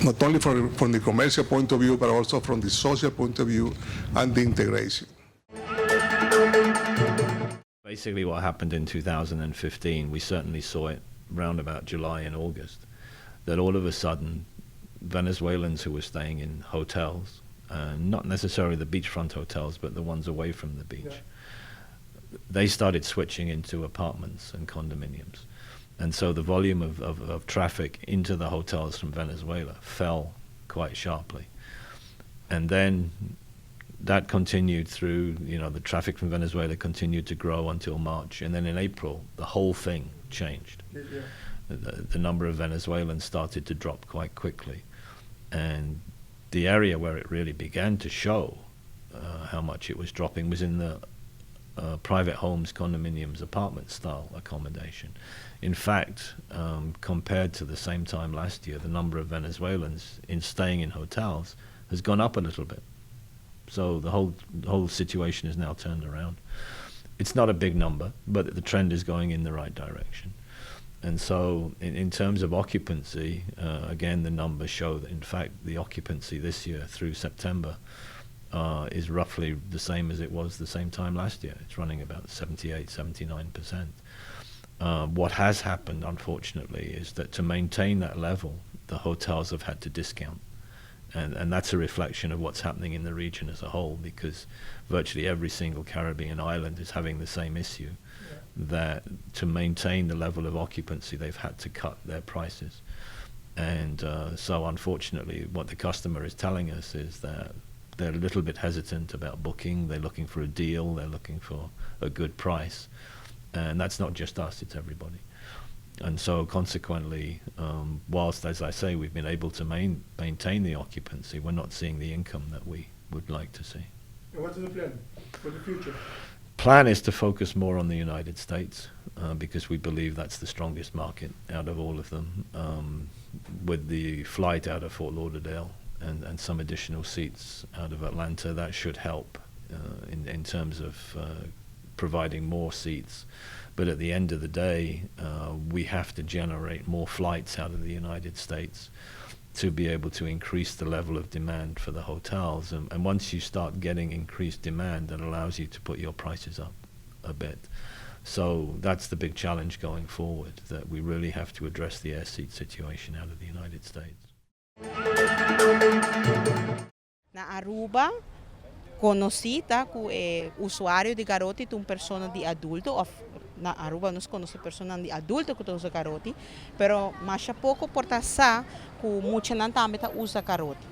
not only from the commercial point of view, but also from the social point of view and the integration. Basically, what happened in 2015, we certainly saw it round about July and August, that all of a sudden, Venezuelans who were staying in hotels Not necessarily the beachfront hotels, but the ones away from the beach. They started switching into apartments and condominiums. And so the volume of traffic into the hotels from Venezuela fell quite sharply. And then that continued through, the traffic from Venezuela continued to grow until March. And then in April, the whole thing changed. The number of Venezuelans started to drop quite quickly. And the area where it really began to show how much it was dropping was in the private homes, condominiums, apartment style accommodation. In fact, compared to the same time last year, the number of Venezuelans in staying in hotels has gone up a little bit. So the whole situation is now turned around. It's not a big number, but the trend is going in the right direction. And so in terms of occupancy, again, the numbers show that, in fact, the occupancy this year through September is roughly the same as it was the same time last year. It's running about 78, 79%. What has happened, unfortunately, is that to maintain that level, the hotels have had to discount. And that's a reflection of what's happening in the region as a whole, because virtually every single Caribbean island is having the same issue, that to maintain the level of occupancy, they've had to cut their prices. And so, unfortunately, what the customer is telling us is that they're a little bit hesitant about booking. They're looking for a deal. They're looking for a good price. And that's not just us, it's everybody. And so consequently, whilst, as I say, we've been able to maintain the occupancy, we're not seeing the income that we would like to see. And what is the plan for the future? Plan is to focus more on the United States, because we believe that's the strongest market out of all of them. With the flight out of Fort Lauderdale and some additional seats out of Atlanta, that should help in terms of providing more seats. But at the end of the day, we have to generate more flights out of the United States to be able to increase the level of demand for the hotels. And once you start getting increased demand, that allows you to put your prices up a bit. So that's the big challenge going forward, that we really have to address the air seat situation out of the United States. Na Aruba, conoci ta cu e usuario di garoti ta un persona di adulto, of na Aruba nos conoce persona di adulto cu ta usa garoti, pero masha poco por ta sa cu muchanan tambe ta usa garoti.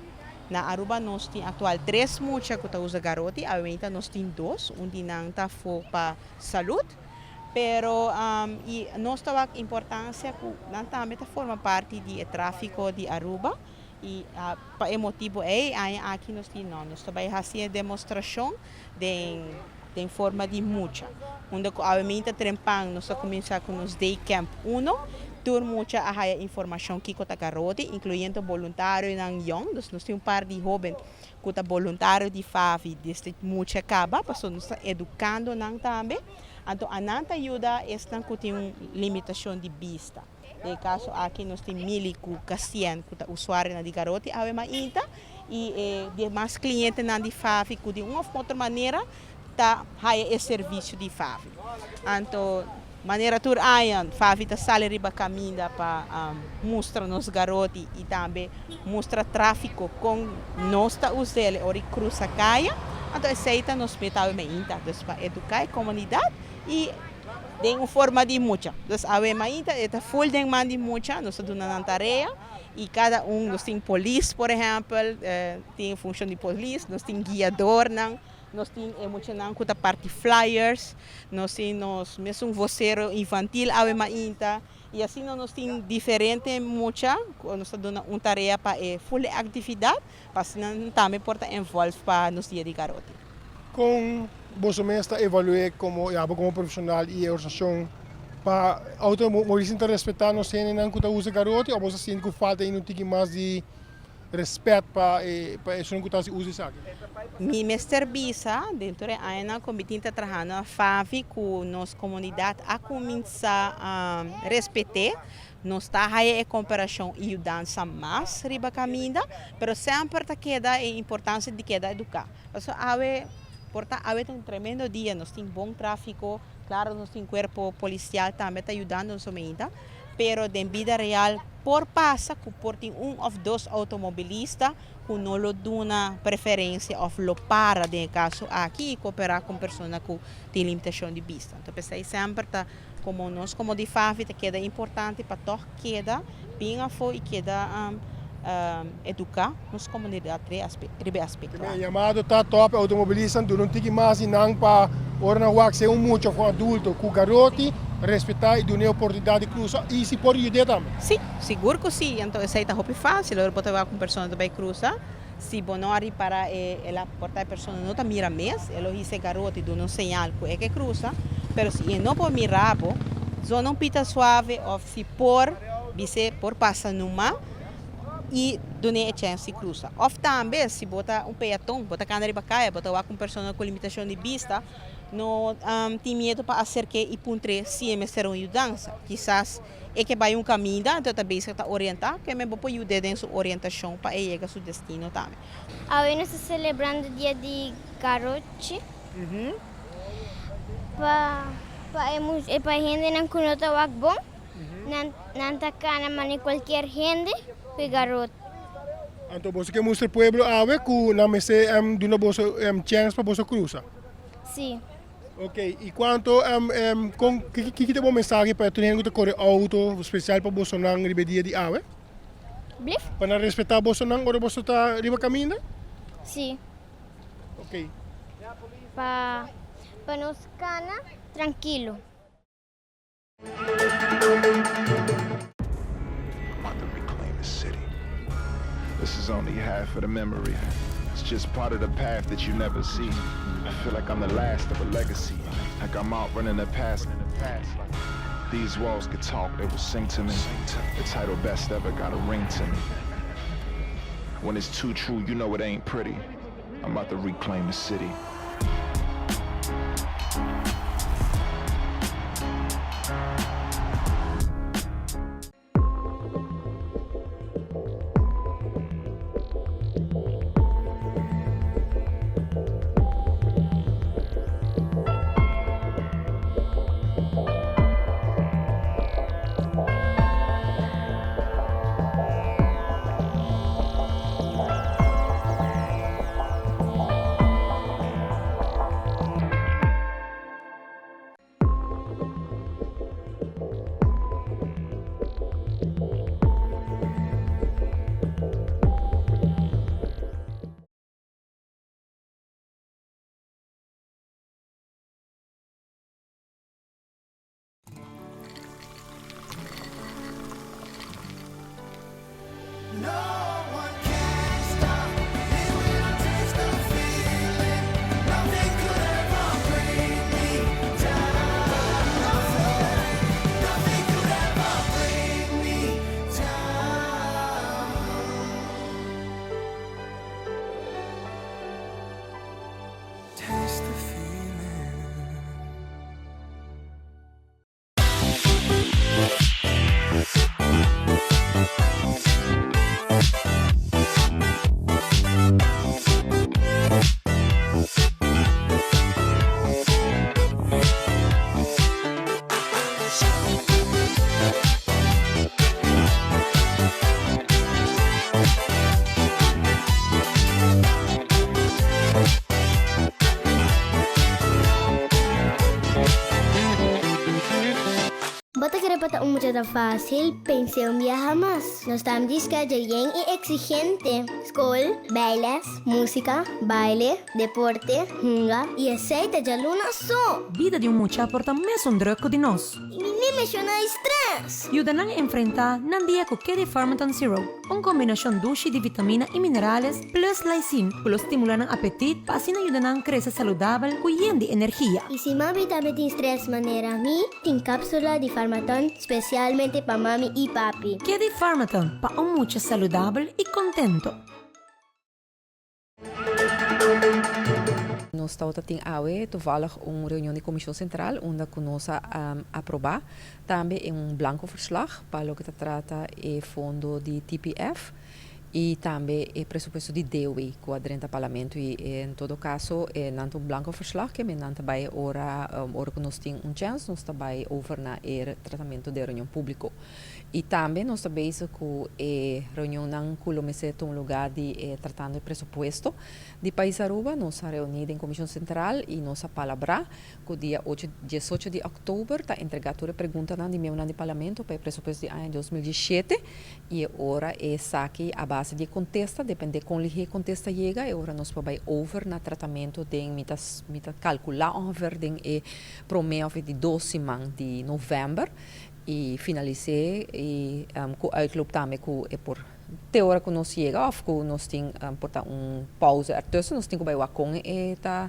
Na Aruba nos tin actual tres mucha cu ta usa garoti, awor nos tin dos, un di nan ta afo pa salud, pero y nos ta wak importancia cu nan tambe ta forma parti di trafico di Aruba y pa e motibo ey aki nos tin no, nos tambe ta haci demostracion di forma di mucha. Unda obviamente trempan nos a cuminsa cu nos Day Camp 1, tur mucha a haya informacion kico ta garoti, incluyendo voluntarionan jong, dus nos tin un par di hoben cu ta voluntario di FAVI, desde mucha caba, paso nos ta educando nan tambe. Anto nan ta yuda esnan cu tin un limitacion di bista. Den caso aki nos tin Mili cu Cassien, cu ta usuario di garoti awe mainta y demas clientenan di FAVI cu di un of otro manera ta haya e servicio di FAVI. Anto manera tur aña FAVI ta sali riba caminda pa mustra nos garoti y tambe mustra trafico con nos ta us'e ora crusa caya. Anto esey ta nos meta awe mainta, dus pa educa e comunidad y di un forma di mucha. Dus awe mainta ta full den man di mucha, nos ta duna nan tarea y cada un, nos tin polis, por ehempel, tin funcion di polis, nos tin guiadornan, nos tin muchanan cu ta parti flyers, nos tin nos mes un vocero infantil awe mainta y asina nos tin diferente mucha, nos ta duna un tarea pa full actividad, pa asina tambe por ta involve pa nos dia di garoti. Con bo mes ta evalua como, ja, como profesional y organisacion pa automobilista ta respeta nos hendenan cu ta usa garoti of bo ta sinti cu falta un tiki mas di respet pa esun cu ta usa esaki? Mi mester bisa, den e aña cu mi ta trahando na FAVI, cu nos comunidad a cuminsa respeta, nos ta e cooperacion y yudansa mas riba caminda, pero semper ta keda e importancia di keda educa. So, awe, por ta awe un tremendo dia, nos tin bon trafico, claro, nos tin cuerpo policial tambe ta yudando nos ainda, pero den bida real. Por pasa ku por tin un òf dos outomobilista ku no lo duna preferensia òf lo para den e kaso aki i koperá ku un persona ku tin limitashon di bista. Anto p'esei semper ta komo nos komo di FAVI ta keda importante pa tòg keda bin afó i keda eduká nos komunidat riba e aspekto aki. E yamado ta tòp e outomobilistan duna un tiki mas di nan pa ora nan wak sea un mucha òf un adulto ku garoti respetá i duna e oportunidat di krusa i si por yud'é tambe. Sí, sigur ku sí. Anto esei ta hopi fásil ora bo ta wak un persona ta bai krusa. Si bo no a ripará e el a por ta e persona no ta mira mes, e lo hisa e garoti duna un señal ku e ke krusa, pero si e no por mira bo, zona un pita suave òf si por bis'é por pasa numa i dun'é e chèns di krusa. Òf tambe si bo ta un peaton, bo ta kanda riba kaya, bo ta wak un persona ku limitashon di bista, no tin miedu pa aserk'é i puntr'é si e mester un yudansa. Kisas E ke bai un kaminda, anto e ta bezig ta orientá, ke men bo por yud'é den su orientashon pa e yega su destino tambe. Awe nos ta selebrando dia di garochi pa pa e mus pa e hendenan ku no ta wak bon nan nan ta kana mane kualkier hende ku e garot. Anto boso ke mustra pueblo awe ku nan mester duna boso chèns pa boso krusa? Si. Ok, y cuanto con kiki ta bo mensahe pa tur hende cu ta core auto, special pa bosonan riba e dia di awe? Blif? Pa nan respeta bosonan ora boso ta riba caminda? Si. Ok. Pa pa nos cana trankilo. I'm about to reclaim the city. This is only half of the memory. It's just part of the path that you never see. I feel like I'm the last of a legacy. Like I'm out running the past. These walls could talk, they would sing to me. The title best ever got a ring to me. When it's too true, you know it ain't pretty. I'm about to reclaim the city. Bo ta kere pa ta un mucha tan fácil? Pens'é un biaha mas. Nos ta di schedule yen i exigente. Skol, bailes, músika, baile, deporte, hunga i esei ta djaluna so! Bida di un mucha por ta mesun druk ku di nos. I mi ni menshoná e stress! Yuda nan enfrentá nan dia ku Kedi Farmaton Syrup, un kombinashon dushi di vitamina i minerales plus lysine ku lo stimulá nan apetit pa asina yuda nan krese saludabel ku yen di energia. I si mami tambe tin stress manera mi, tin kapsula di Farmaton spesialmente pa mami i papi. Kedi Farmaton, pa un mucha saludabel i kontento. Nos tabata tin awe toevallig un reunion di Comision Central unda cu nos a aproba tambe e un blanco verslag pa loke ta trata e fondo di TPF y tambe e presupuesto di DOW cu a drenta Parlamento y en todo caso nan ta un blanco verslag ke men nan ta bay ora ora cu nos tin un chance nos ta bay over na e tratamento den reunion publico. I tambe nos ta bezig ku e reunionnan ku lo mester tuma lugá di e tratando e presupuesto di pais Aruba. Nos a reuní den Komishon Sentral i nos a palabrá ku dia ocho, diesocho di òktober ta entregá tur e preguntanan di miembronan di Parlamento pa e presupuesto di aña 2017 i e ora esaki a base di e kontesta, dependé kon lihé e kontesta yega, e ora nos por bai over na tratamentu den mi ta mi ta kalkulá ongeveer den e promé òf e di dos siman di novèmber. I finalis'é i ku uitloop tambe ku e por te ora ku nos yega òf ku nos tin por ta un pauze ertussen nos tin ku bai wak kon e ta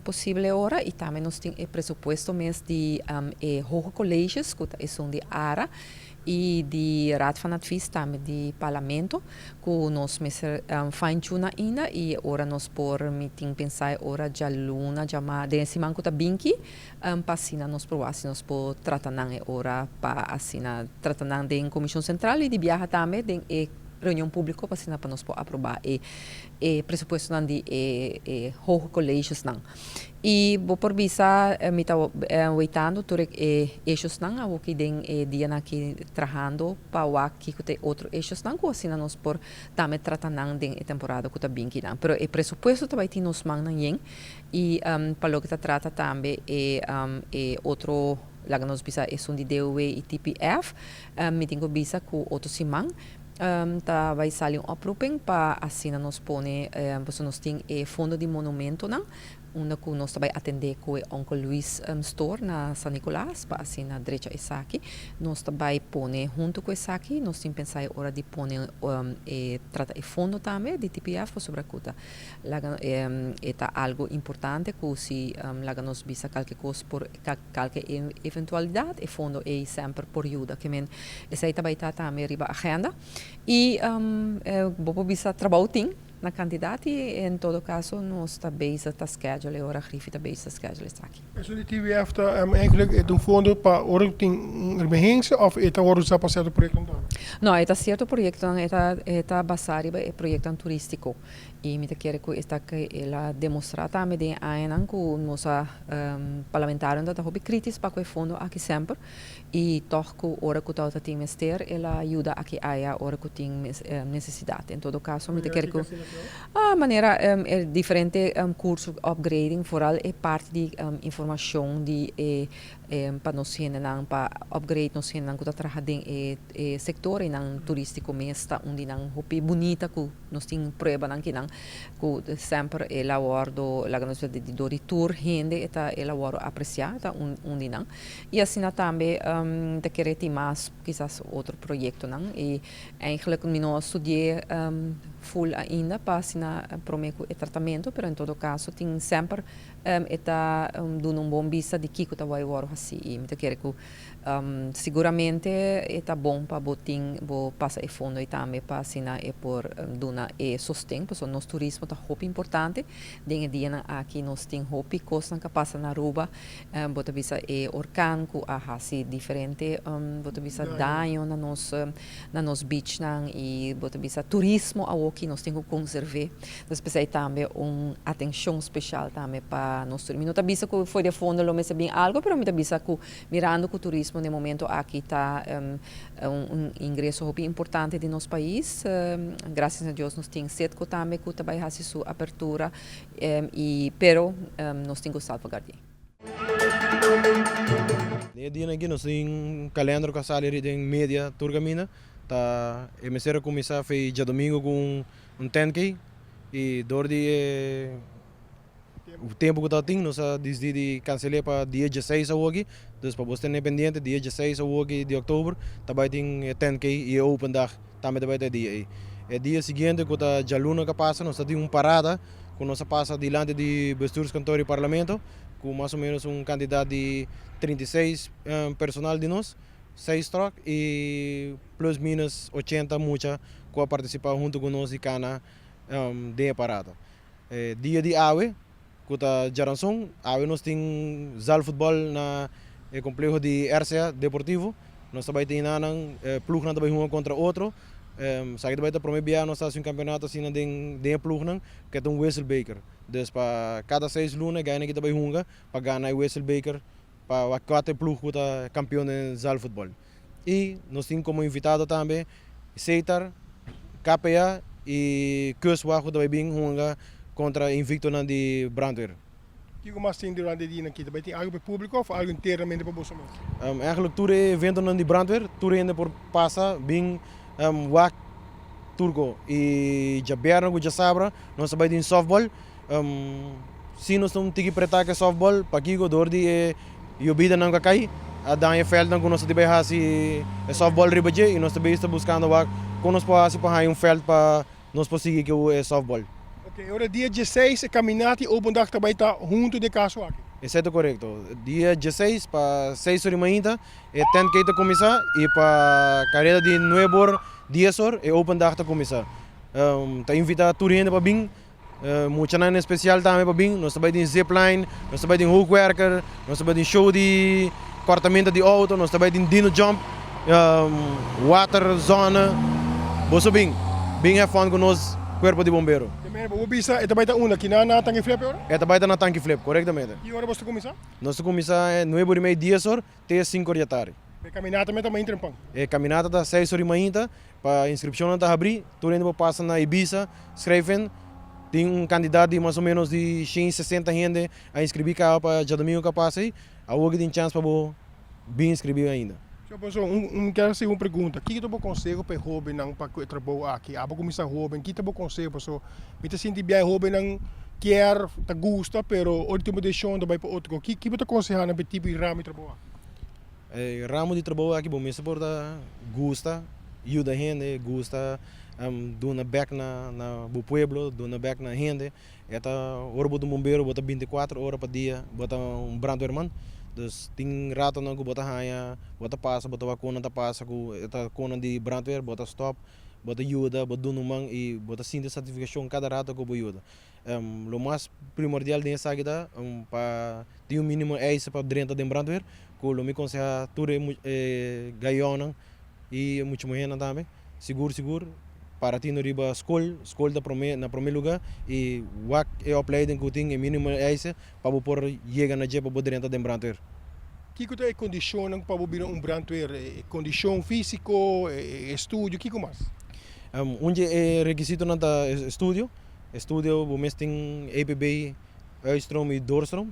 posibel e ora i tambe nos tin e presupuesto mes di e hoge colleges ku ta esun di ara i di Raad van Advies tambe di Parlamento ku nos mester fine tune ainda i ora nos por mi tin pensa e ora djaluna djama den e siman ku ta binki Pa asina nos por wak si nos por trata nan e ora pa asina trata nan den Comision Central y di biaha tambe den e reunion publico pa asina pa nos por aproba e e presupuestonan di e e hoge collegesnan. Y bo por bisa mi ta weitando tur e eshosnan awoki den e dianan aki trahando pa wak kico ta e otro eshosnan cu asina nos por tambe trata nan den e temporada cu ta bin kinan. Pero e presupuesto ta bay tin nos mannan yen. I pa loke ta trata tambe e e otro, laga nos bisa esun di DOW i TPF, mi tin ku bisa ku otro siman ta bai sali un oproeping pa asina nos pone, pasobra nos tin e fondo di monumentonan unda ku nos ta bai atendé ku e Uncle Luis Store na San Nicolas pa asina drecha esaki. Nos ta bai pone huntu ku esaki, nos tin pensa e ora di pone e trata e fondo tambe di TPF pasobra ku ta Laga e ta algo importante ku si laga nos bisa kalke kos por kalke eventualidat e fondo ei semper por yuda. Ke men esei ta bai ta tambe riba agenda. I bo por bisa trabou tin na kantidat i en todo kaso nos ta bezig ta schedule e ora Griffie ta bezig ta schedule esaki. Esun di TWF ta eigenlijk e ta un fondo pa ora ku tin un emergensia òf e ta wòrdu usá pa sierto proyektonan tambe? No, e ta sierto proyektonan, e ta e ta basá riba e proyektonan turístiko. I mi ta kere ku esta ke el a demostrá tambe den e añanan ku nos a parlamentarionan ta ta hopi krítis pa ku e fondo aki semper i tòg ku ora ku tabata tin mester el a yuda aki aya ora ku tin nesesidat. En todo kaso mi ta kere ku manera e diferente kurso upgrading foral e parti di informashon di e pa nos hendenan pa upgrade nos hendenan ku ta traha den e sektor i nan turístiko mes ta un di nan hopi bunita ku nos tin pruebanan kinan ku semper el a wòrdu laga nos bisa di dor di tur hende e ta el a wòrdu apresiá ta un di nan i asina tambe ta kere tin mas kisas otro proyektonan i Eigenlijk mi no a studi'é full ainda pa asina promé ku e tratamentu, pero en todo kaso tin semper e ta duna un bon bista di kiko ta wòrdu wòrdu hasí i mi ta kere ku siguramente e ta bon pa bo tin bo pasa e fondo ei tambe pa asina e por duna e sosten pasobra nos turismo ta hopi importante den e dianan aki nos tin hopi kosnan ka pasa na Aruba Bo ta bisa e orkan ku a hasi diferente bo ta bisa daño na nos na nos beachnan i bo ta bisa turismo awoki nos tin ku konserv'é. Nos p'esei tambe un atenshon speshal tambe pa nos turismo. Mi no ta bisa ku for di e fondo lo mester bin algu pero mi ta bisa ku mirando ku turismo den momento aki ta un ingreso hopi importante di nos pais. Grasias na Dios nos tin Citgo tambe ku ta bai hasi su apertura I pero nos tin ku salvaguardi'é. Den e dianan aki nos tin un kalender ku a sali riba den media tur kaminda. Ta e mester a kuminsá fei djadumingu ku un 10K i dor di e tempu ku tabatin nos a disidí di kansel'é pa dia dieseis awoki. Dus pa bo tene pendiente dia dieseis awoki di òktober ta bai tin e 10K i e open dag. Tambe ta bai ta e dia ei. E dia siguiente ku ta djaluna ku a pasa nos ta tin un parada ku nos a pasa dilanti di Bestuurskantoor di Parlamento ku mas o menos un kantidat di 36 personal di nos, seis tròk i plus minus ochenta mucha ku a partisipá huntu ku nos di kana den e parada. E dia di awe ku ta djaranson, awe nos tin zaalvoetbal na e kompleho di RCA Deportivo. Nos ta bai tin nan plugnan ta bai hunga kontra otro. Esaki ta bai ta prome bia nos ta hasi un kampeonato asina den e plugnan ku ta un wisselbeker. Dus pa kada seis luna e gainan aki ta bai hunga pa gana e wisselbeker pa wak kua ta e plug ku ta kampeon den zaalvoetbal. I nos tin komo invitado tambe Setar, KPA i Kustwacht ku ta bai bin hunga kontra Invictonan di Brandweer. Kiko mas tin durante e dianan aki? Ta bai tin algu pa e públiko òf algu internamente pa boso mes? Eigenlijk tur e eventonan di brandweer, tur hende por pasa bin wak tur ko. I djabièrnè ku djasabra nos ta bai tin softball. Si nos ta un tiki pretá ku e softball, pakiko dor di e yobidanan ku a kai a daña e vèldnan ku nos ta bai hasi e softball riba dje i nos ta bai ta buskando wak kon nos por hasi pa haña un vèld pa nos por sigui ku e softball. Ok, ora dia dieseis e kaminata i open dag ta bai ta huntu den kaso aki? Esei ta korekto. Dia dieseis pa seis or di mainta e tent kei ta kuminsá i pa kareda di nuebe or, dies or e open dag ta kuminsá. Ta invitá tur hende pa bin, muchanan en espesial tambe pa bin. Nos ta bai den zipline, nos ta bai den hoogwerker, nos ta bai den show di kòrtamento di outo, nos ta bai den dino jump, water zone. Boso bin, bin have fun ku nos kuerpo di bombero. Te mera bo bisa e ta bai ta unda? Kina na Tanki Flip e ora? E ta bai ta na Tanki Flip, korektamente. Ki ora boso ta kuminsá? Nos ta kuminsá nuebe ora i mei, dies or, te sinku or di atardi. E kaminata meta mainta en pan? E kaminata ta seis or di mainta, pa inskripshonnan ta habrí, tur hende por pasa na Ibisa, skrijf in. Tin un kantidat di mas o ménos di shen i sesenta hende a inskribí kaba pa djadumingu ku a pasa ei. Awor ki tin chans pa bo bin inskribí ainda. Señor Profesor, un un kier hasi un pregunta. Kiko ta bo konseho pa e hóbennan pa ku e trabou aki? Abo kuminsá hóben, ki ta bo konseho? Pasobra mi ta sinti bia e hóbennan kier, ta gusta, pero ora di tuma desishon ta bai pa otro. Ki ki bo ta konsehá nan pa e tipo di ramo di trabou aki? E ramo di trabou aki bo mester por ta gusta yuda hende, gusta duna bek na na bo pueblo, duna bek na hende. E ta ora bo ta un bombero bo ta binti kuater ora pa dia bo ta un brandweerman. Dus tin ratonan ku bo ta haña bo ta pasa bo ta wak kon nan ta pasa ku e ta konnan di brandweer bo ta stòp bo ta yuda bo duna un man i bo ta sinti satisfikashon kada rato ku bo yuda. Lo mas primordial den esaki ta pa tin un minimo eisen pa drenta den brandweer ku lo mi konsehá tur e gayònnan i e mucha muhénan tambe sigur sigur para tino riba skol, skol ta promé na promé lugá i wak e opleiding ku tin e minimo eisen pa bo por yega na dje pa bo drenta den brandweer. Kiko ta e kondishonnan pa bo bira un brandweer? E kondishon físiko, e estudio, kiko mas? Un dje e rekisitonan ta estudio. Estudio bo mes tin EPB, uitstroom y doorstroom.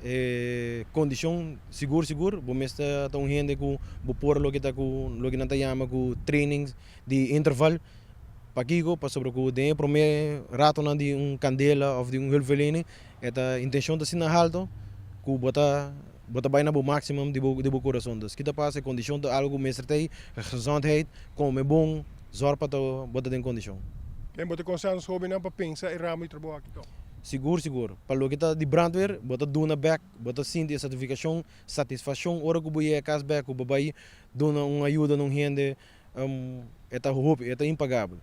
E condicion sigur sigur bo mes ta un hende cu bo por loke ta cu loke nan ta yama cu trainings di interval. Pakico? Pasobra cu den e prome ratonan di un candela of di un hulpverlening e ta intencion ta asina halto cu bo ta bo ta bay na bo maximum di bo di bo corazon. Dus ki ta pasa e condicion ta algo cu mester ta ey, gezondheid, come bon, zorg pa ta bo ta den condicion. Ken bo ta conseha nos hobennan pa pensa e ramo di trabou aki tok? Sigur sigur. Pa loke ta di brandweer bo ta duna bek, bo ta sinti e satisficacion, satisfaccion ora cu bo yega cas bek cu bo bay duna un ayuda na un hende e ta hopi, e ta impagabel.